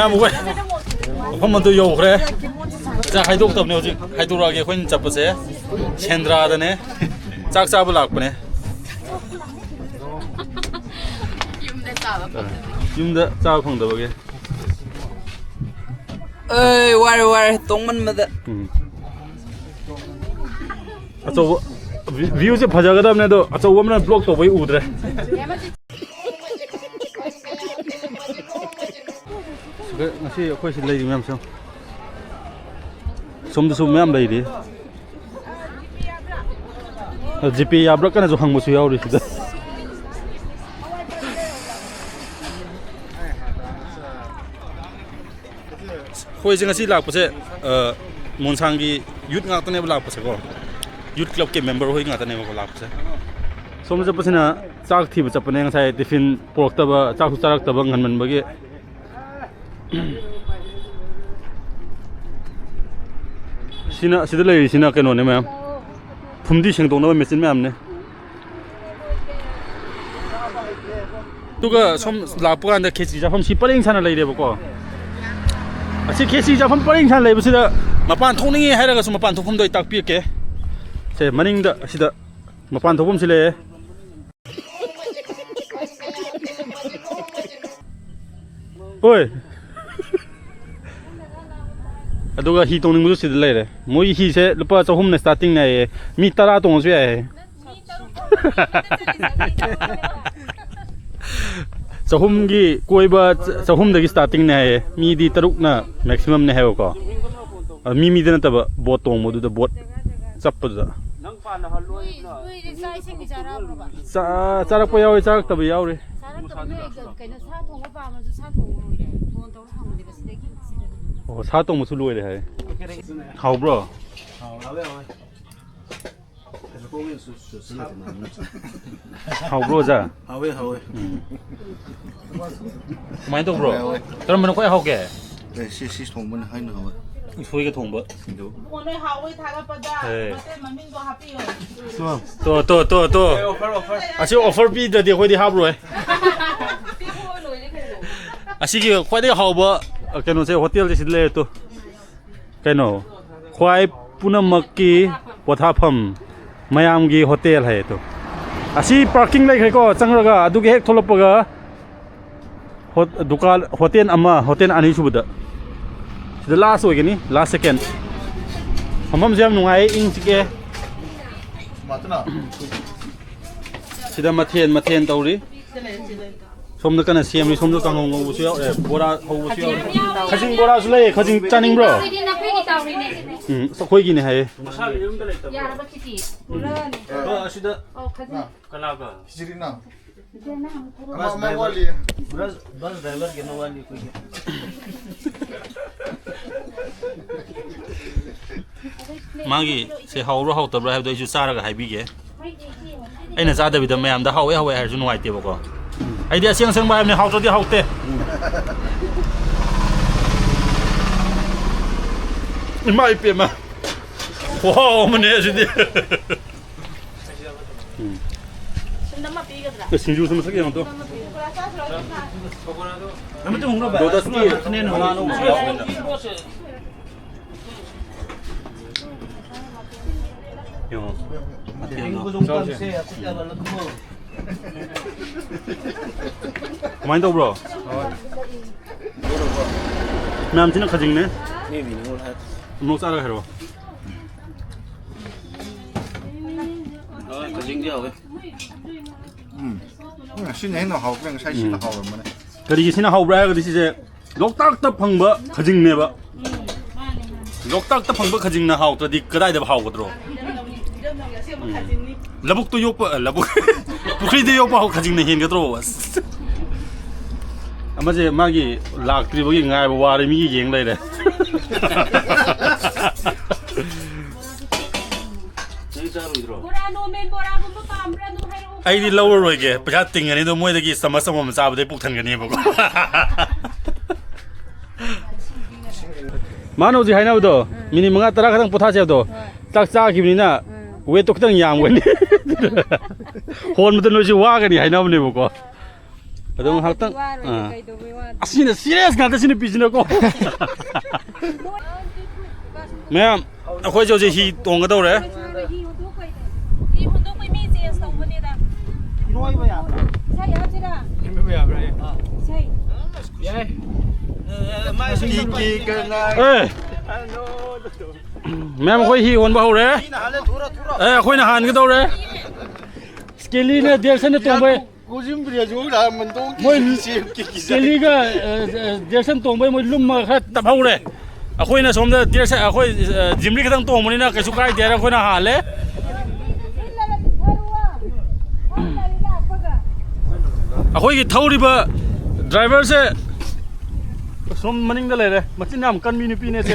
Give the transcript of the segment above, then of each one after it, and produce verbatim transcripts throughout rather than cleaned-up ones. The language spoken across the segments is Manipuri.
ꯑꯃꯨꯛ ꯃꯐꯝ ꯑꯗꯨ ꯌꯧꯈ꯭ꯔꯦ꯫ ꯆꯥꯛ ꯍꯥꯏꯗꯣꯛꯇꯕꯅꯦ ꯍꯧꯖꯤꯛ꯫ ꯍꯥꯏꯗꯣꯔꯛꯑꯒꯦ꯫ ꯑꯩꯈꯣꯏꯅ ꯆꯠꯄꯁꯦ ꯁꯦꯟꯗ꯭ꯔꯥꯗꯅꯦ꯫ ꯆꯥꯛ ꯆꯥꯕ ꯂꯥꯛꯄꯅꯦ꯫ ꯌꯨꯝꯗ ꯆꯥꯕ ꯐꯪꯗꯕꯒꯤ꯫ ꯌꯨꯝꯗ ꯆꯥꯕ ꯐꯪꯗꯕꯒꯤ꯫ ꯑꯩ ꯋꯥꯔꯦ, ꯋꯥꯔꯦ ꯇꯣꯡꯃꯟꯕꯗ꯫ ꯎꯝ꯫ ꯑꯆꯧꯕ ꯚ꯭ꯌꯨꯁꯦ ꯐꯖꯒꯗꯕꯅꯦ, ꯑꯗꯣ ꯑꯆꯧꯕ ꯑꯃꯅ ꯕ꯭ꯂꯣꯛ ꯇꯧꯕꯩ ꯎꯗ꯭ꯔꯦ꯫ ꯁꯤꯗ ꯉꯁꯤ ꯑꯩꯈꯣꯏ ꯁꯤ ꯂꯩꯔꯤ ꯃꯌꯥꯝꯁꯦ ꯌꯦꯡꯉꯣ꯫ ꯁꯣꯝꯗꯁꯨ ꯃꯌꯥꯝ ꯂꯩꯔꯤ꯫ ꯖꯤꯄꯦ ꯌꯥꯕ꯭ꯔꯥ ꯀꯅꯁꯨ ꯍꯪꯕꯁꯨ ꯌꯥꯎꯔꯤ ꯁꯤꯗ꯫ ꯑꯩꯈꯣꯏꯁꯦ ꯉꯁꯤ ꯂꯥꯛꯄꯁꯦ, ꯑ, ꯃꯣꯟꯁꯥꯡꯒꯤ ꯌꯨꯠ ꯉꯥꯛꯇꯅꯦꯕ ꯂꯥꯛꯄꯁꯦꯀꯣ꯫ ꯌꯨꯠ ꯀ꯭ꯂꯕꯀꯤ ꯃꯦꯝꯕꯔ ꯍꯣꯏ ꯉꯥꯛꯇꯅꯦꯕꯀꯣ ꯂꯥꯛꯄꯁꯦ꯫ ꯁꯣꯝꯗ ꯆꯠꯄꯁꯤꯅ ꯆꯥꯛ ꯊꯤꯕ ꯆꯠꯄꯅꯦ꯫ ꯉꯁꯥꯏ ꯇꯤꯐꯤꯟ ꯄꯨꯔꯛꯇꯕ, ꯆꯥꯛꯁꯨ ꯆꯥꯔꯛꯇꯕ ꯉꯟꯃꯟꯕꯒꯤ꯫ ꯁꯤꯅ, ꯑꯁꯤꯗ ꯂꯩꯔꯤꯁꯤꯅ ꯀꯩꯅꯣꯅꯦ ꯃꯌꯥꯝ, ꯐꯨꯝꯗꯤ ꯁꯦꯡꯗꯣꯛꯅꯕ ꯃꯦꯆꯤꯟ ꯃꯌꯥꯝꯅꯦ꯫ ꯑꯗꯨꯒ ꯁꯣꯝ ꯂꯥꯛꯄ ꯀꯥꯟꯗ ꯈꯦꯆꯤ ꯆꯥꯐꯝ ꯁꯤ ꯄꯔꯦꯡ ꯁꯥꯅ ꯂꯩꯔꯦꯕꯀꯣ꯫ ꯑꯁꯤ ꯈꯦꯆꯤ ꯆꯥꯐꯝ ꯄꯔꯦꯡ ꯁꯥꯅ ꯂꯩꯕꯁꯤꯗ ꯃꯄꯥꯟ ꯊꯣꯛꯅꯤꯡꯉꯦ ꯍꯥꯏꯔꯒꯁꯨ ꯃꯄꯥꯟ ꯊꯣꯛꯐꯝꯗꯣ ꯑꯩ ꯇꯥꯛꯄꯤꯔꯛꯀꯦ꯫ ꯁꯦ ꯃꯅꯤꯡꯗ ꯑꯁꯤꯗ ꯃꯄꯥꯟ ꯊꯣꯛꯐꯝꯁꯤ ꯂꯩꯌꯦ꯫ ꯍꯣꯏ꯫ ꯑꯗꯨꯒ ꯍꯤ ꯇꯣꯡꯅꯤꯡꯕꯁꯨ ꯁꯤꯗ ꯂꯩꯔꯦ꯫ ꯃꯣꯏ ꯍꯤꯁꯦ ꯂꯨꯄꯥ ꯆꯍꯨꯝꯅ ꯁ꯭ꯇꯥꯔꯇꯤꯡꯅꯦ ꯍꯥꯏꯌꯦ꯫ ꯃꯤ ꯇꯔꯥ ꯇꯣꯡꯉꯁꯨ ꯌꯥꯏ ꯍꯥꯏꯌꯦ꯫ ꯆꯍꯨꯝꯒꯤ ꯀꯣꯏꯕ ꯆ-, ꯆꯍꯨꯝꯗꯒꯤ ꯁ꯭ꯇꯥꯔꯇꯤꯡꯅꯦ ꯍꯥꯏꯌꯦ꯫ ꯃꯤꯗꯤ ꯇꯔꯨꯛꯅ ꯃꯦꯛꯁꯤꯃꯝꯅꯦ ꯍꯥꯏꯕꯀꯣ꯫ ꯑ, ꯃꯤ ꯃꯤꯗ ꯅꯠꯇꯕ, ꯕꯣꯠ ꯇꯣꯡꯕꯗꯨꯗ, ꯕꯣꯠ ꯆꯠꯄꯗꯨꯗ꯫ ꯅꯣꯏ, ꯅꯣꯏꯗꯤ ꯆꯥꯛ ꯏꯁꯤꯡꯗꯤ ꯆꯥꯔꯛꯑꯕ꯭ꯔꯣꯕ? ꯆꯥ-, ꯆꯥꯔꯛꯄ ꯌꯥꯎꯏ, ꯆꯥꯔꯛꯇꯕ ꯌꯥꯎꯔꯤ꯫ ꯆꯥꯔꯛꯇꯕ ꯅꯣꯏ ꯀꯩꯅꯣ, ꯁꯥ ꯊꯣꯡꯕ ꯄꯥꯝꯃꯁꯨ ꯁꯥ ꯊꯣꯡꯕ ꯂꯣꯏꯔꯦ꯫ ꯐꯣꯟ ꯇꯧꯔ ꯍꯪꯕꯅꯦ ꯉꯁꯤꯗꯒꯤ, ꯁꯤꯗ ꯑꯗꯨꯝ꯫ ꯑꯣ, ꯁꯥ ꯊꯣꯡꯕꯁꯨ ꯂꯣꯏꯔꯦ ꯍꯥꯏ꯫ ꯍꯥꯎꯕ꯭ꯔꯣ? ꯍꯥꯎꯋꯦ, ꯍꯥꯎꯋꯦ꯫ ꯍꯥꯎꯕ꯭ꯔꯣ, ꯑꯣꯖꯥ? ꯍꯥꯎꯋꯦ, ꯍꯥꯎꯋꯦ꯫ ꯎꯝ꯫ ꯀꯃꯥꯏꯅ ꯇꯧꯕ꯭ꯔꯣ? ꯍꯥꯎꯋꯦ, ꯍꯥꯎꯋꯦ꯫ ꯀꯔꯝꯕꯅ ꯈ꯭ꯋꯥꯏ ꯍꯥꯎꯒꯦ? ꯑꯦ, ꯁꯤ, ꯁꯤ ꯊꯣꯡꯕꯅ ꯍꯥꯏꯅ ꯍꯥꯎꯋꯦ꯫ ꯎꯁꯣꯏꯒ ꯊꯣꯡꯕ꯫ ꯁꯤꯡꯖꯨ꯫ ꯏꯕꯨꯡꯉꯣ, ꯅꯣꯏ ꯍꯥꯎꯋꯦ ꯊꯥꯒꯠꯄꯗ ꯑꯦ꯫ ꯍꯣꯇꯦꯜ ꯃꯃꯤꯡꯗꯣ ꯍꯥꯞꯄꯤꯌꯣ꯫ ꯇꯣ, ꯇꯣ, ꯇꯣ, ꯇꯣ꯫ ꯑꯦ, offer, offer꯫ ꯑꯁꯤ offer ꯄꯤꯗ꯭ꯔꯗꯤ ꯑꯩꯈꯣꯏꯗꯤ ꯍꯥꯞꯄꯔꯣꯏ꯫ ꯄꯤꯊꯣꯛꯑ ꯂꯣꯏꯔꯦ ꯀꯩꯅꯣ꯫ ꯑꯁꯤꯒꯤ ꯈ꯭ꯋꯥꯏꯗꯒꯤ ꯍꯥꯎꯕ ꯀꯩꯅꯣꯁꯦ, ꯍꯣꯇꯦꯜꯁꯦ ꯁꯤꯗ ꯂꯩꯔꯦ ꯇꯨ꯫ ꯀꯩꯅꯣ, ꯈ꯭ꯋꯥꯏ ꯄꯨꯝꯅꯃꯛꯀꯤ ꯄꯣꯊꯥꯐꯝ, ꯃꯌꯥꯝꯒꯤ ꯍꯣꯇꯦꯜ ꯍꯥꯏꯌꯦ ꯇꯨ꯫ ꯑꯁꯤ ꯄꯥꯔꯀꯤꯡ ꯂꯩꯈ꯭ꯔꯦꯀꯣ, ꯆꯪꯔꯒ ꯑꯗꯨꯒꯤ ꯍꯦꯛ ꯊꯣꯛꯂꯛꯄꯒ ꯍꯣ-, ꯗꯨꯀꯥꯟ, ꯍꯣꯇꯦꯜ ꯑꯃ, ꯍꯣꯇꯦꯜ ꯑꯅꯤꯁꯨꯕꯗ꯫ ꯁꯤꯗ ꯂꯥꯁ ꯑꯣꯏꯒꯅꯤ, ꯂꯥꯁ ꯁꯦꯀꯦꯟ꯫ ꯐꯝꯐꯝꯁꯦ ꯌꯥꯝ ꯅꯨꯡꯉꯥꯏꯌꯦ, ꯏꯪ ꯆꯤꯛꯑꯦ꯫ ꯁꯤꯗ ꯃꯊꯦꯜ ꯃꯊꯦꯜ ꯇꯧꯔꯤ꯫ ꯁꯣꯝꯗ ꯀꯟꯅ ꯁꯦꯝꯃꯤ, ꯁꯣꯝꯗ ꯀꯥꯡꯍꯧ ꯉꯧꯕꯁꯨ ꯌꯥꯎꯔꯦ, ꯕꯣꯔꯥ ꯍꯧꯕꯁꯨ ꯌꯥꯎꯔꯦ꯫ ꯈꯖꯤꯡ ꯕꯣꯔꯥꯁꯨ ꯂꯩꯌꯦ, ꯈꯖꯤꯡ ꯆꯥꯅꯤꯡꯕ꯭ꯔꯣ? ꯎꯝ, ꯑꯩꯈꯣꯏꯒꯤꯅꯦ ꯍꯥꯏꯌꯦ꯫ ꯌꯥꯔꯕ ꯈꯤꯇꯤ? ꯎꯝ꯫ ꯑꯁꯤꯗ ꯑꯣ, ꯈꯖꯤꯡ꯫ ꯀꯅꯥꯒ? ꯈꯤꯆꯤꯔꯤꯅ꯫ Bus driver. Bus, bus driver ꯀꯩꯅꯣ ꯋꯥꯠꯂꯤ ꯑꯩꯈꯣꯏꯒꯤ꯫ ꯃꯥꯒꯤ ꯁꯦ ꯍꯥꯎꯕ꯭ꯔꯥ ꯍꯥꯎꯇꯕ꯭ꯔꯥ ꯍꯥꯏꯕꯗꯣ ꯑꯩꯁꯨ ꯆꯥꯔꯒ ꯍꯥꯏꯕꯤꯒꯦ꯫ ꯑꯩꯅ ꯆꯥꯗꯕꯤꯗ ꯃꯌꯥꯝꯗ ꯍꯥꯎꯋꯦ ꯍꯥꯎꯋꯦ ꯍꯥꯏꯔꯁꯨ ꯅꯨꯡꯉꯥꯏꯇꯦꯕꯀꯣ꯫ ꯑꯩꯗꯤ ꯑꯁꯦꯡ ꯑꯁꯦꯡꯕ ꯍꯥꯏꯕꯅꯤ, ꯍꯥꯎꯇ꯭ꯔꯗꯤ ꯍꯥꯎꯇꯦ꯫ ꯏꯃꯥ ꯏꯄꯦꯝꯃ꯫ ꯈꯨꯍꯥꯎ ꯑꯃꯅꯦ ꯑꯁꯤꯗꯤ꯫ ꯎꯝ꯫ ꯁꯤꯟꯗ ꯑꯃ ꯄꯤꯒꯗ꯭ꯔꯥ? ꯑꯦ, ꯁꯤꯡꯖꯨꯁꯨ ꯃꯁꯛ ꯌꯦꯡꯉꯣ ꯇꯨ꯫ ꯕ꯭ꯔꯣꯗꯁꯀꯤ ꯉꯥꯅꯨ ꯑꯃꯁꯨ ꯌꯥꯎꯕꯅꯤꯗ꯫ ꯌꯦꯡꯉꯣ꯫ ꯃꯊꯦꯜꯗꯣ꯫ ꯀꯃꯥꯏꯅ ꯇꯧꯕ꯭ꯔꯣ? ꯃꯌꯥꯝꯁꯤꯅ ꯈꯖꯤꯡꯅꯦ꯫ ꯃꯣꯔꯣꯛ ꯆꯥꯔꯒ ꯍꯥꯏꯔꯛꯑꯣ꯫ ꯈꯖꯤꯡꯗꯤ ꯍꯥꯎꯋꯦ꯫ ꯎꯝ꯫ ꯎꯝ, ꯁꯤꯅ ꯍꯦꯟꯅ ꯍꯥꯎꯈ꯭ꯔꯦ, ꯉꯁꯥꯏ ꯁꯤꯅ ꯎꯝ꯫ ꯍꯥꯎꯔꯝꯕꯅꯦ꯫ ꯀꯔꯤꯒꯤ ꯁꯤꯅ ꯍꯥꯎꯕ꯭ꯔꯥ ꯍꯥꯏꯔꯒꯗꯤ ꯁꯤꯁꯦ ꯂꯣꯛꯇꯥꯛꯇ ꯐꯪꯕ ꯈꯖꯤꯡꯅꯦꯕ꯫ ꯂꯣꯛꯇꯥꯛꯇ ꯐꯪꯕ ꯈꯖꯤꯡꯅ ꯍꯥꯎꯇ꯭ꯔꯗꯤ ꯀꯗꯥꯏꯗ ꯍꯥꯎꯒꯗ꯭ꯔꯣ? ꯎꯝ꯫ ꯂꯧꯕꯨꯛꯇ ꯌꯣꯛꯄ, ꯑ, ꯂꯧꯕꯨꯛ, ꯄꯨꯈ꯭ꯔꯤꯗ ꯌꯣꯛꯄ ꯈꯖꯤꯡꯅ ꯍꯦꯟꯒꯗ꯭ꯔꯣ? ꯑꯁ꯫ ꯑꯃꯁꯦ ꯃꯥꯒꯤ ꯂꯥꯛꯇ꯭ꯔꯤꯕꯒꯤ ꯉꯥꯏꯕ ꯋꯥꯔꯦ, ꯃꯤꯒꯤ ꯌꯦꯡ ꯂꯩꯔꯦ꯫ ꯅꯪ ꯆꯥꯔꯣꯏꯗ꯭ꯔꯣ? ꯕꯣꯔꯥ, ꯅꯣꯔꯃꯦꯜ ꯕꯣꯔꯥꯒꯨꯝꯕ ꯄꯥꯝꯕ꯭ꯔꯥ? ꯑꯗꯨꯝ ꯍꯥꯏꯔꯛꯑꯣ꯫ ꯑꯩꯗꯤ ꯂꯧꯔꯔꯣꯏꯒꯦ, ꯄꯩꯁꯥ ꯇꯤꯡꯒꯅꯤ꯫ ꯑꯗꯣ ꯃꯣꯏꯗꯒꯤ ꯆꯥꯃꯁ ꯑꯃꯃꯝ ꯆꯥꯕꯗꯩ ꯄꯨꯛ ꯊꯟꯒꯅꯦꯕꯀꯣ꯫ ꯃꯥꯅ ꯍꯧꯖꯤꯛ ꯍꯥꯏꯅꯕꯗꯣ, ꯎꯝ꯫ ꯃꯤꯅꯤꯠ ꯃꯉꯥ ꯇꯔꯥ ꯈꯛꯇꯪ ꯄꯣꯊꯥꯁꯦ ꯍꯥꯏꯕꯗꯣ, ꯍꯣꯏ꯫ ꯆꯥꯛ ꯆꯥꯈꯤꯕꯅꯤꯅ ꯎꯝ꯫ ꯋꯦꯠꯇꯣ ꯈꯤꯇꯪ ꯌꯥꯝꯒꯅꯤ꯫ ꯍꯣꯟꯕꯗ ꯅꯣꯏꯁꯨ ꯋꯥꯒꯅꯤ ꯍꯥꯏꯅꯕꯅꯦꯕꯀꯣ꯫ ꯑꯗꯣ ꯉꯥꯏꯍꯥꯛꯇꯪ, ꯑꯥ꯫ ꯑꯁꯤꯅ ꯁꯤꯔꯤꯌꯁ ꯉꯥꯛꯇ ꯁꯤ ꯅꯨꯄꯤꯁꯤꯅꯀꯣ꯫ ꯃꯌꯥꯝ, ꯑꯩꯈꯣꯏꯁꯦ ꯍꯧꯖꯤꯛ ꯍꯤ ꯇꯣꯡꯒꯗꯧꯔꯦ꯫ ꯍꯤ ꯍꯣꯟꯗꯣꯛꯄꯩ ꯃꯤ ꯆꯦꯟꯖ ꯇꯧꯕꯅꯤꯗ꯫ ꯏꯔꯣꯏꯕ ꯌꯥꯕ꯭ꯔꯥ? ꯏꯁꯩ ꯍꯥꯞꯁꯤꯔꯥ? ꯏꯔꯣꯏꯕ ꯌꯥꯕ꯭ꯔꯥ? ꯏꯁꯩ꯫ ꯌꯥꯏ꯫ ꯑꯦ꯫ ꯃꯌꯥꯝ, ꯑꯩꯈꯣꯏ ꯍꯤ ꯍꯣꯟꯕ ꯍꯧꯔꯦ꯫ ꯑꯦ, ꯑꯩꯈꯣꯏꯅ ꯍꯥꯟꯒꯗꯧꯔꯦ꯫ ꯁ꯭ꯀꯦꯂꯤꯅ ꯗꯦꯔꯁꯟꯅ ꯇꯣꯡꯕꯩ꯫ ꯃꯣꯏ ꯁ꯭ꯀꯦꯂꯤꯒ, ꯑ, ꯑ, ꯗꯦꯔꯁꯟ ꯇꯣꯡꯕꯩ ꯃꯣꯏ ꯂꯨꯝꯃꯒ ꯈꯔ ꯇꯞꯍꯧꯔꯦ꯫ ꯑꯩꯈꯣꯏꯅ ꯁꯣꯝꯗ ꯗꯦꯔꯁꯟ, ꯑꯩꯈꯣꯏ, ꯑ, ꯖꯤꯝꯂꯤ ꯈꯛꯇꯪ ꯇꯣꯡꯕꯅꯤꯅ ꯀꯩꯁꯨ ꯀꯥꯏꯗꯦ ꯍꯥꯏꯅ ꯑꯩꯈꯣꯏꯅ ꯍꯥꯜꯂꯦ꯫ ꯑꯩꯈꯣꯏꯒꯤ ꯊꯧꯔꯤꯕ ꯗ꯭ꯔꯥꯏꯚꯔꯁꯦ ꯁꯣꯝ ꯃꯅꯤꯡꯗ ꯂꯩꯔꯦ꯫ ꯃꯆꯤꯟ ꯌꯥꯝ ꯀꯟꯕꯤ ꯅꯨꯄꯤꯅꯦ ꯁꯦ꯫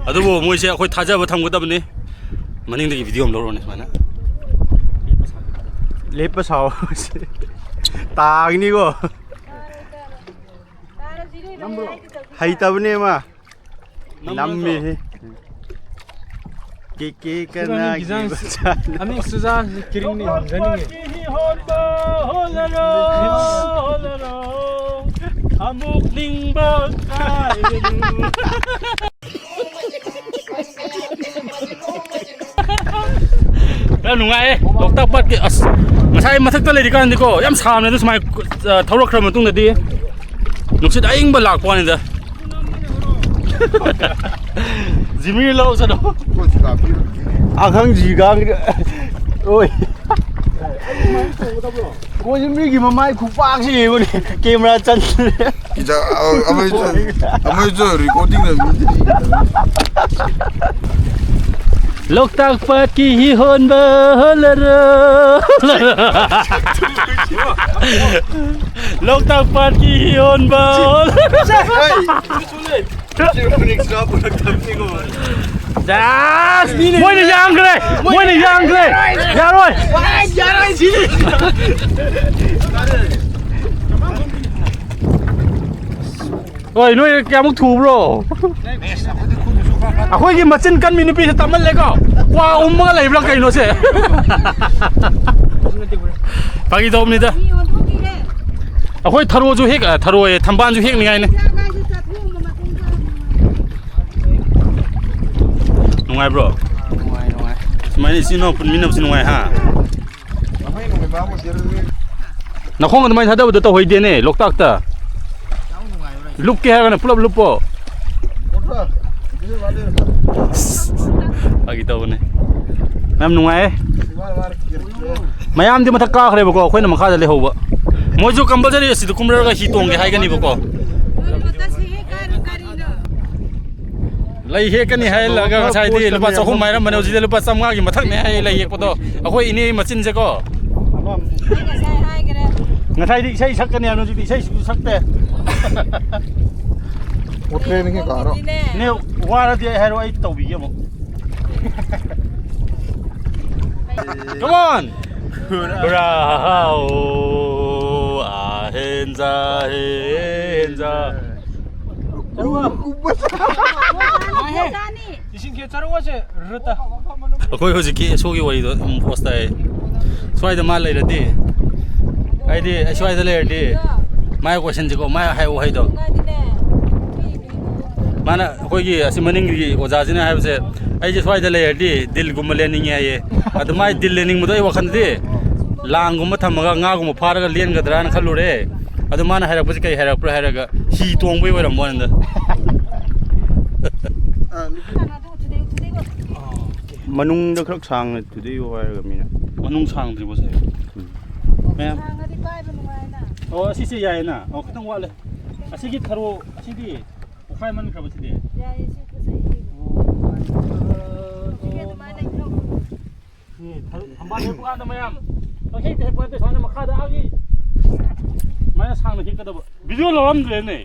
ꯑꯗꯨꯕꯨ ꯃꯣꯏꯁꯦ ꯑꯩꯈꯣꯏ ꯊꯥꯖꯕ ꯊꯝꯒꯗꯕꯅꯤ꯫ ꯃꯅꯤꯡꯗꯒꯤ ꯚꯤꯗꯤꯑꯣ ꯑꯃ ꯂꯧꯔꯣꯅꯦ ꯁꯨꯃꯥꯏꯅ꯫ ꯂꯦꯞꯄ ꯁꯥꯎ꯫ ꯇꯥꯒꯅꯤꯀꯣ꯫ ꯍꯩꯇꯕꯅꯦ ꯃꯥ꯫ ꯅꯝꯃꯦꯍꯦ꯫ ꯀꯦ ꯀꯦ ꯀꯅꯥꯒꯤ ꯃꯆꯥꯅꯣ? ꯑꯅꯤ ꯆꯨꯖꯥꯛꯁꯤ ꯀꯤꯔꯤꯡꯅꯤ ꯍꯨꯟꯖꯅꯤꯡꯉꯤ꯫ ꯑꯃꯨꯛ ꯅꯤꯡꯕ ꯀꯥꯏꯒꯅꯨ꯫ ꯌꯥꯝ ꯅꯨꯡꯉꯥꯏꯌꯦ ꯂꯣꯛꯇꯥꯛ ꯄꯥꯠꯀꯤ꯫ ꯑꯁ, ꯉꯁꯥꯏ ꯃꯊꯛꯇ ꯂꯩꯔꯤꯀꯥꯟꯗꯤꯀꯣ, ꯌꯥꯝ ꯁꯥꯕꯅꯦ꯫ ꯑꯗꯨ ꯁꯨꯃꯥꯏꯅ, ꯑ, ꯊꯧꯔꯛꯈ꯭ꯔ ꯃꯇꯨꯡꯗꯗꯤ ꯅꯨꯡꯁꯤꯠ ꯑꯏꯪꯕ ꯂꯥꯛꯄ ꯋꯥꯅꯤꯗ꯫ ꯖꯤꯃꯤ ꯂꯧ ꯆꯠꯂꯣ꯫ ꯑꯈꯪ ꯖꯤꯒꯥꯡ-, ꯑꯣꯏ꯫ ꯀꯣꯏꯁꯤ ꯃꯤꯒꯤ ꯃꯃꯥꯏ ꯈꯨꯄꯥꯛꯁꯤ ꯌꯦꯡꯉꯨꯅꯦ, ꯀꯦꯃꯦꯔꯥ ꯆꯟꯗ꯭ꯔꯦ꯫ ꯏꯆꯥ, ꯑ-, ꯑꯃꯩꯁꯨ, ꯑꯃꯩꯁꯨ recording ꯂꯩꯕꯅꯤ꯫ ꯂꯣꯛꯇꯥꯛ ꯄꯥꯠꯀꯤ ꯍꯤ ꯍꯣꯟꯕ ꯍꯣꯜꯂꯔꯣ꯫ ꯂꯣꯛꯇꯥꯛ ꯄꯥꯠꯀꯤ ꯍꯤ ꯍꯣꯟꯕ ꯍꯣꯜꯂꯔꯣ꯫ ꯃꯣꯏꯅ ꯌꯥꯡꯈ꯭ꯔꯦ! ꯃꯣꯏꯅ ꯌꯥꯡꯈ꯭ꯔꯦ! ꯌꯥꯔꯣꯏ! ꯍꯣꯏ, ꯅꯣꯏ ꯀꯌꯥꯃꯨꯛ ꯊꯨꯕ꯭ꯔꯣ? ꯑꯩꯈꯣꯏꯒꯤ ꯃꯆꯤꯟ ꯀꯟꯕꯤ ꯅꯨꯄꯤꯁꯦ ꯇꯞꯃꯜꯂꯦꯀꯣ꯫ ꯀ꯭ꯋꯥ ꯎꯝꯃꯒ ꯂꯩꯕ꯭ꯔꯥ ꯀꯩꯅꯣꯁꯦ? ꯐꯥꯒꯤ ꯇꯧꯕꯅꯤꯗ꯫ ꯑꯩꯈꯣꯏ ꯊꯔꯣꯁꯨ ꯍꯦꯛ, ꯑ, ꯊꯔꯣꯌꯦ, ꯊꯝꯕꯥꯜꯁꯨ ꯍꯦꯛꯅꯤꯡꯉꯥꯏꯅꯦ꯫ ꯅꯨꯡꯉꯥꯏꯕ꯭ꯔꯣ? ꯅꯨꯡꯉꯥꯏ, ꯅꯨꯡꯉꯥꯏ꯫ ꯁꯨꯃꯥꯏꯅ ꯏꯆꯤꯟ ꯏꯅꯥꯎ ꯄꯨꯟꯃꯤꯟꯅꯕꯁꯤ ꯅꯨꯡꯉꯥꯏ, ꯍꯥ? ꯅꯈꯣꯡ ꯑꯗꯨꯃꯥꯏꯅ ꯊꯥꯗꯕꯗꯣ ꯇꯧꯍꯩꯗꯦꯅꯦ ꯂꯣꯛꯇꯥꯛꯇ꯫ ꯂꯨꯞꯀꯦ ꯍꯥꯏꯔꯒꯅ ꯄꯨꯂꯞ ꯂꯨꯞꯄꯣ꯫ ꯐꯥꯒꯤ ꯇꯧꯕꯅꯦ꯫ ꯌꯥꯝ ꯅꯨꯡꯉꯥꯏꯌꯦ꯫ ꯃꯌꯥꯝꯗꯤ ꯃꯊꯛ ꯀꯥꯈ꯭ꯔꯦꯕꯀꯣ, ꯑꯩꯈꯣꯏꯅ ꯃꯈꯥꯗ ꯂꯩꯍꯧꯕ꯫ ꯃꯣꯏꯁꯨ ꯀꯝꯄꯜꯁꯔꯤ ꯑꯁꯤꯗ ꯀꯨꯝꯔꯒ ꯍꯤ ꯇꯣꯡꯒꯦ ꯍꯥꯏꯒꯅꯤꯕꯀꯣ꯫ ꯂꯩ ꯍꯦꯛꯀꯅꯤ ꯍꯥꯏꯍꯜꯂꯒ ꯉꯁꯥꯏꯗꯤ ꯂꯨꯄꯥ ꯆꯍꯨꯝ ꯍꯥꯏꯔꯝꯕꯅꯦ, ꯍꯧꯖꯤꯛꯇꯤ ꯂꯨꯄꯥ ꯆꯥꯝꯃꯉꯥꯒꯤ ꯃꯊꯛꯅꯦ ꯍꯥꯏꯌꯦ ꯂꯩ ꯍꯦꯛꯄꯗꯣ꯫ ꯑꯩꯈꯣꯏ ꯏꯅꯦ ꯃꯆꯤꯟꯁꯦꯀꯣ꯫ ꯑꯩ ꯉꯁꯥꯏ ꯍꯥꯏꯈ꯭ꯔꯦ꯫ ꯉꯁꯥꯏꯗꯤ ꯏꯁꯩ ꯁꯛꯀꯅꯤ ꯍꯥꯏꯕꯅꯦ, ꯍꯧꯖꯤꯛꯇꯤ ꯏꯁꯩꯁꯨ ꯁꯛꯇꯦ꯫ ꯎꯠꯈ꯭ꯔꯦ ꯅꯪꯒꯤ ꯀꯥꯔꯣ꯫ ꯏꯅꯦ, ꯋꯥꯔꯗꯤ ꯑꯩ ꯍꯥꯏꯔꯣ, ꯑꯩ ꯇꯧꯕꯤꯒꯦ ꯑꯃꯨꯛ꯫ Come on! ꯍꯨꯔꯥ, ꯍꯥ, ꯑꯣ, ꯑꯥ, ꯍꯦꯟꯖꯥ, ꯍꯦ, ꯍꯦꯟꯖꯥ꯫ ꯏꯁꯤꯡ ꯈꯦ ꯆꯔꯨ ꯑꯁꯦ ꯔꯨꯇ꯫ ꯑꯩꯈꯣꯏ ꯍꯧꯖꯤꯛꯀꯤ ꯑꯦꯁꯣꯒꯤ ꯋꯥꯔꯤꯗꯣ ꯑꯗꯨꯝ ꯄꯣꯁ ꯇꯥꯏ꯫ ꯁ꯭ꯋꯥꯏꯗ ꯃꯥ ꯂꯩꯔꯗꯤ, ꯍꯥꯏꯗꯤ ꯑꯩ ꯁ꯭ꯋꯥꯏꯗ ꯂꯩꯔꯗꯤ, ꯃꯥꯏ ꯀꯣꯏꯁꯟꯁꯤꯀꯣ, ꯃꯥꯏ ꯍꯥꯏ ꯎꯍꯩꯗꯣ꯫ ꯃꯥꯅ ꯑꯩꯈꯣꯏꯒꯤ ꯑꯁꯤ ꯃꯅꯤꯡꯒꯤ ꯑꯣꯖꯥꯁꯤꯅ ꯍꯥꯏꯕꯁꯦ, ꯑꯩꯁꯦ ꯁ꯭ꯋꯥꯏꯗ ꯂꯩꯔꯗꯤ ꯗꯤꯜꯒꯨꯝꯕ ꯂꯦꯟꯅꯤꯡꯉꯦ ꯍꯥꯏꯌꯦ꯫ ꯑꯗꯨ ꯃꯥꯏ ꯗꯤꯜ ꯂꯦꯟꯅꯤꯡꯕꯗꯣ ꯑꯩ ꯋꯥꯈꯜꯗꯗꯤ ꯂꯥꯡꯒꯨꯝꯕ ꯊꯝꯃꯒ ꯉꯥꯒꯨꯝꯕ ꯐꯥꯔꯒ ꯂꯦꯟꯒꯗ꯭ꯔꯥꯅ ꯈꯜꯂꯨꯔꯦ꯫ ꯑꯗꯨ ꯃꯥꯅ ꯍꯥꯏꯔꯛꯄꯁꯦ ꯀꯩ ꯍꯥꯏꯔꯛꯄ꯭ꯔꯥ ꯍꯥꯏꯔꯒ ꯍꯤ ꯇꯣꯡꯕꯩ ꯑꯣꯏꯔꯝꯕ ꯋꯥꯅꯤꯗ꯫ ꯃꯅꯨꯡꯗ ꯈꯔ ꯁꯥꯡꯅ ꯊꯨꯗꯦꯛꯎ ꯍꯥꯏꯔꯒ ꯃꯤꯅ꯫ ꯃꯅꯨꯡ ꯁꯥꯡꯗ꯭ꯔꯤꯕꯣ ꯁꯦ? ꯎꯝ꯫ ꯃꯌꯥꯝ꯫ ꯁꯥꯡꯉꯗꯤ ꯄꯥꯏꯕ ꯅꯨꯡꯉꯥꯏꯅ꯫ ꯑꯣ, ꯑꯁꯤꯁꯦ ꯌꯥꯏꯌꯦꯅ꯫ ꯑꯣ, ꯈꯤꯇꯪ ꯋꯥꯠꯂꯦ꯫ ꯑꯁꯤꯒꯤ ꯊꯔꯣ, ꯑꯁꯤꯗꯤ ꯄꯣꯛꯈꯥꯏ ꯃꯟꯈ꯭ꯔꯕ ꯁꯤꯗꯤ꯫ ꯌꯥꯏꯌꯦ, ꯁꯤ ꯐꯖꯩ, ꯁꯤ꯫ ꯑꯣ, ꯁꯤꯗꯤ ꯑꯗꯨꯃꯥꯏꯅ ꯂꯩꯈ꯭ꯔꯣ꯫ ꯁꯤ ꯊꯔꯣ, ꯊꯝꯕꯥꯜ ꯍꯦꯛꯄ ꯀꯥꯟꯗ ꯃꯌꯥꯝ ꯄꯪꯍꯦꯛꯇ ꯍꯦꯛꯄ ꯅꯠꯇꯦ, ꯁꯨꯃꯥꯏꯅ ꯃꯈꯥꯗ ꯑꯥꯒꯤ ꯁꯨꯃꯥꯏꯅ ꯁꯥꯡꯅ ꯍꯦꯛꯀꯗꯕ꯫ ꯚꯤꯗꯤꯑꯣ ꯂꯧꯔꯝꯗ꯭ꯔꯦꯅꯦ꯫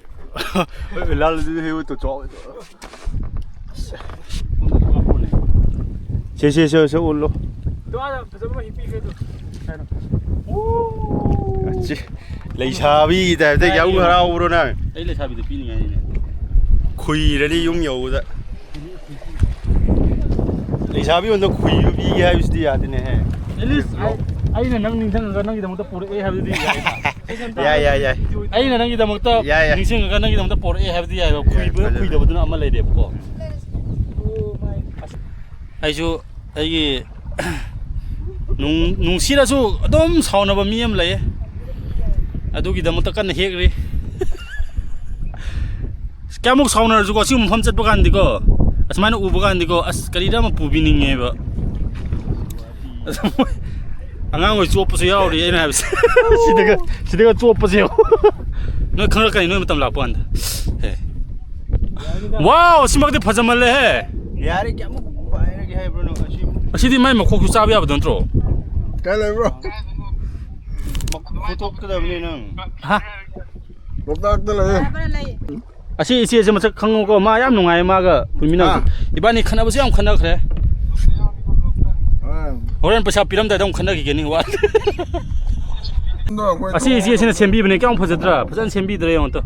ꯂꯥꯜ ꯑꯗꯨꯗꯤ ꯍꯦꯛ ꯇꯧ ꯆꯥꯎ꯫ ꯁꯦ, ꯁꯦ, ꯁꯦ, ꯁꯦ, ꯎꯠꯂꯣ꯫ ꯑꯗꯣ ꯑꯥꯗ ꯐꯖꯕ ꯑꯃ ꯍꯦꯛꯄꯤꯈ꯭ꯔꯦ ꯑꯗꯣ꯫ ꯑꯆꯤ꯫ ꯂꯩꯁꯥꯕꯤꯒꯤ ꯇꯥꯏꯞꯇ ꯌꯥꯝ ꯍꯔꯥꯎꯕ꯭ꯔꯣ ꯅꯪ? ꯑꯩ ꯂꯩꯁꯥꯕꯤꯗ ꯄꯤꯅꯤꯡꯉꯥꯏꯅꯤꯅꯦ꯫ ꯈꯨꯏꯔꯅꯤ ꯌꯨꯝ ꯌꯧꯕꯗ꯫ ꯂꯩꯁꯥꯕꯤ ꯑꯣꯟꯗ ꯈꯨꯏꯕ ꯄꯤꯒꯦ ꯍꯥꯏꯕꯁꯤꯗꯤ ꯌꯥꯗꯦꯅꯦꯍꯦ꯫ ꯑꯦꯠꯂꯤꯁ ꯑꯩ-, ꯑꯩꯅ ꯅꯪ ꯅꯤꯡꯁꯤꯡꯉꯒ ꯅꯪꯒꯤꯗꯃꯛꯇ ꯄꯨꯔꯛꯑꯦ ꯍꯥꯏꯕꯗꯨꯗꯤ ꯌꯥꯏ꯫ ꯌꯥꯏ, ꯌꯥꯏ, ꯌꯥꯏ꯫ ꯑꯩꯅ ꯅꯪꯒꯤꯗꯃꯛꯇ ꯌꯥꯏ, ꯌꯥꯏ꯫ ꯅꯤꯡꯁꯤꯡꯉꯒ ꯅꯪꯒꯤꯗꯃꯛꯇ ꯄꯨꯔꯛꯑꯦ ꯍꯥꯏꯕꯗꯤ ꯌꯥꯏꯕ꯫ ꯌꯥꯏ, ꯈꯨꯏꯕ, ꯐꯖꯩ꯫ ꯈꯨꯏꯗꯕꯗꯨꯅ ꯑꯃ ꯂꯩꯔꯦꯕꯀꯣ꯫ ꯑꯩꯁꯨ ꯑꯩꯒꯤ ꯅꯨꯡ-, ꯅꯨꯡꯁꯤꯔꯁꯨ ꯑꯗꯨꯝ ꯁꯥꯎꯅꯕ ꯃꯤ ꯑꯃ ꯂꯩꯌꯦ꯫ ꯑꯗꯨꯒꯤꯗꯃꯛꯇ ꯀꯟꯅ ꯍꯦꯛꯔꯤ꯫ ꯀꯌꯥꯃꯨꯛ ꯁꯥꯎꯅꯔꯁꯨꯀꯣ, ꯑꯁꯤꯒꯨꯝꯕ ꯃꯐꯝ ꯆꯠꯄ ꯀꯥꯟꯗꯤꯀꯣ, ꯑꯁꯨꯃꯥꯏꯅ ꯎꯕ ꯀꯥꯟꯗꯤꯀꯣ, ꯑꯁ, ꯀꯔꯤꯔ ꯑꯃ ꯄꯨꯕꯤꯅꯤꯡꯉꯦꯕ꯫ ꯑꯉꯥꯡ ꯑꯣꯏ ꯆꯣꯞꯄꯁꯨ ꯌꯥꯎꯔꯤ ꯑꯩꯅ ꯍꯥꯏꯕꯁꯦ꯫ ꯁꯤꯗꯒ, ꯁꯤꯗꯒ ꯆꯣꯞꯄꯁꯦ ꯌꯦꯡꯉꯣ꯫ ꯅꯣꯏ ꯈꯪꯂꯛꯀꯅꯤ, ꯅꯣꯏ ꯃꯇꯝ ꯂꯥꯛꯄ ꯀꯥꯟꯗ꯫ ꯑꯦ꯫ ꯋꯥꯎ, ꯁꯤꯃꯛꯇꯤ ꯐꯖꯃꯜꯂꯦꯍꯦ꯫ ꯌꯥꯔꯦ, ꯀꯌꯥꯃꯨꯛ ꯄꯥꯏꯔꯒꯦ ꯍꯥꯏꯕ꯭ꯔꯣ ꯅꯪ? ꯑꯁꯤ ꯑꯁꯤꯗꯤ ꯃꯥꯏ ꯃꯈꯣꯛꯁꯨ ꯆꯥꯕ ꯌꯥꯕꯗꯣ ꯅꯠꯇ꯭ꯔꯣ? ꯀꯥꯏ ꯂꯩꯕ꯭ꯔꯣ? ꯐꯣꯇꯣꯛꯀꯗꯕꯅꯤ ꯅꯪ꯫ ꯍꯥ? ꯂꯣꯛꯇꯥꯛꯇ ꯂꯩꯌꯦ꯫ ꯑꯁꯤ ꯏꯆꯦꯁꯦ ꯃꯁꯛ ꯈꯪꯉꯨꯀꯣ, ꯃꯥ ꯌꯥꯝ ꯅꯨꯡꯉꯥꯏꯌꯦ ꯃꯥꯒ ꯄꯨꯟꯃꯤꯟꯅꯕ꯫ ꯍꯥ? ꯏꯕꯥꯅꯤ ꯈꯠꯅꯕꯁꯨ ꯌꯥꯝ ꯈꯠꯅꯈ꯭ꯔꯦ꯫ ꯑꯥ꯫ ꯍꯣꯔꯦꯟ ꯄꯩꯁꯥ ꯄꯤꯔꯝꯗꯥꯏꯗ ꯑꯃꯨꯛ ꯈꯠꯅꯈꯤꯒꯅꯤ, ꯋꯥ꯫ ꯑꯗꯣ ꯑꯩꯈꯣꯏ ꯑꯁꯤ ꯏꯆꯦꯁꯤꯅ ꯁꯦꯝꯕꯤꯕꯅꯦ, ꯀꯌꯥꯝ ꯐꯖꯗ꯭ꯔꯥ? ꯐꯖꯅ ꯁꯦꯝꯕꯤꯗ꯭ꯔꯦ ꯌꯦꯡꯉꯣ ꯇꯨ꯫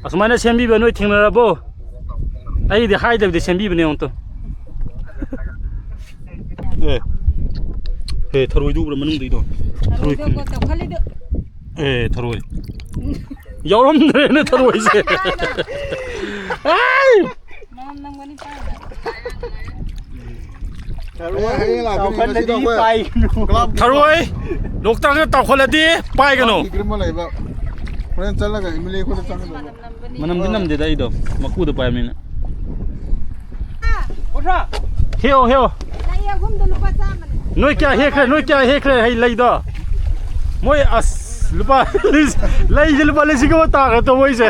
ꯑꯁꯨꯃꯥꯏꯅ ꯁꯦꯝꯕꯤꯕ ꯅꯣꯏ ꯊꯦꯡꯅꯔꯕꯣ? ꯑꯩꯗꯤ ꯍꯥꯏꯗꯕꯤꯗ ꯁꯦꯝꯕꯤꯕꯅꯦ ꯌꯦꯡꯉꯣ ꯇꯨ꯫ ꯑꯦ꯫ ꯑꯦ, ꯊꯔꯣꯏꯗꯨ ꯎꯕ꯭ꯔꯥ ꯃꯅꯨꯡꯗꯩꯗꯣ? ꯊꯔꯣꯏ ꯊꯔꯣꯏꯗꯣ ꯈꯨꯟ-, ꯀꯣ ꯆꯥꯎꯈꯠꯂꯤꯗꯣ꯫ ꯑꯦ, ꯊꯔꯣꯏ꯫ ꯌꯥꯎꯔꯝꯗ꯭ꯔꯦꯅꯦ ꯊꯔꯣꯏꯁꯦ꯫ ꯑꯥꯏ! ꯃꯅꯝ ꯅꯝꯒꯅꯤ ꯄꯥꯏꯅ꯫ ꯍꯌꯦꯡ ꯂꯥꯛꯀꯅꯤ, ꯉꯁꯤꯗꯣ ꯑꯩꯈꯣꯏ ꯆꯥꯎꯈꯠꯂꯗꯤ ꯄꯥꯏꯒꯅꯨ꯫ ꯀ꯭ꯂꯕꯀꯤ ꯊꯔꯣꯏ ꯂꯣꯛꯇꯥꯛꯇ ꯇꯥꯎꯈꯠꯂꯗꯤ ꯄꯥꯏꯒꯅꯨ꯫ ꯀ꯭ꯂꯕꯀꯤ ꯀꯩꯅꯣꯝꯃ ꯂꯩꯕ꯫ ꯍꯣꯔꯦꯟ ꯆꯠꯂꯒ ꯑꯦꯝ ꯑꯦꯜ ꯑꯦ ꯈꯣꯏꯗ ꯆꯪꯒꯗꯕ꯫ ꯃꯅꯝꯗꯤ ꯅꯝꯗꯦꯗ ꯑꯩꯗꯣ, ꯃꯀꯨꯗ ꯄꯥꯏꯕꯅꯤꯅ꯫ ꯍꯦꯛꯑꯣ, ꯍꯦꯛꯑꯣ꯫ ꯂꯩ ꯑꯍꯨꯝꯗ ꯂꯨꯄꯥ ꯆꯥꯝꯃꯅꯦ꯫ ꯅꯣꯏ ꯀꯌꯥ ꯍꯦꯛꯈ꯭ꯔꯦ? ꯅꯣꯏ ꯀꯌꯥ ꯍꯦꯛꯈ꯭ꯔꯦ ꯍꯩ ꯂꯩꯗꯣ? ꯃꯣꯏ ꯑꯁ, ꯂꯨꯄꯥ ꯂꯩꯁꯦ ꯂꯨꯄꯥ ꯂꯤꯁꯤꯡ ꯑꯃ ꯇꯥꯈ꯭ꯔꯦ ꯇꯣ ꯃꯣꯏꯁꯦ꯫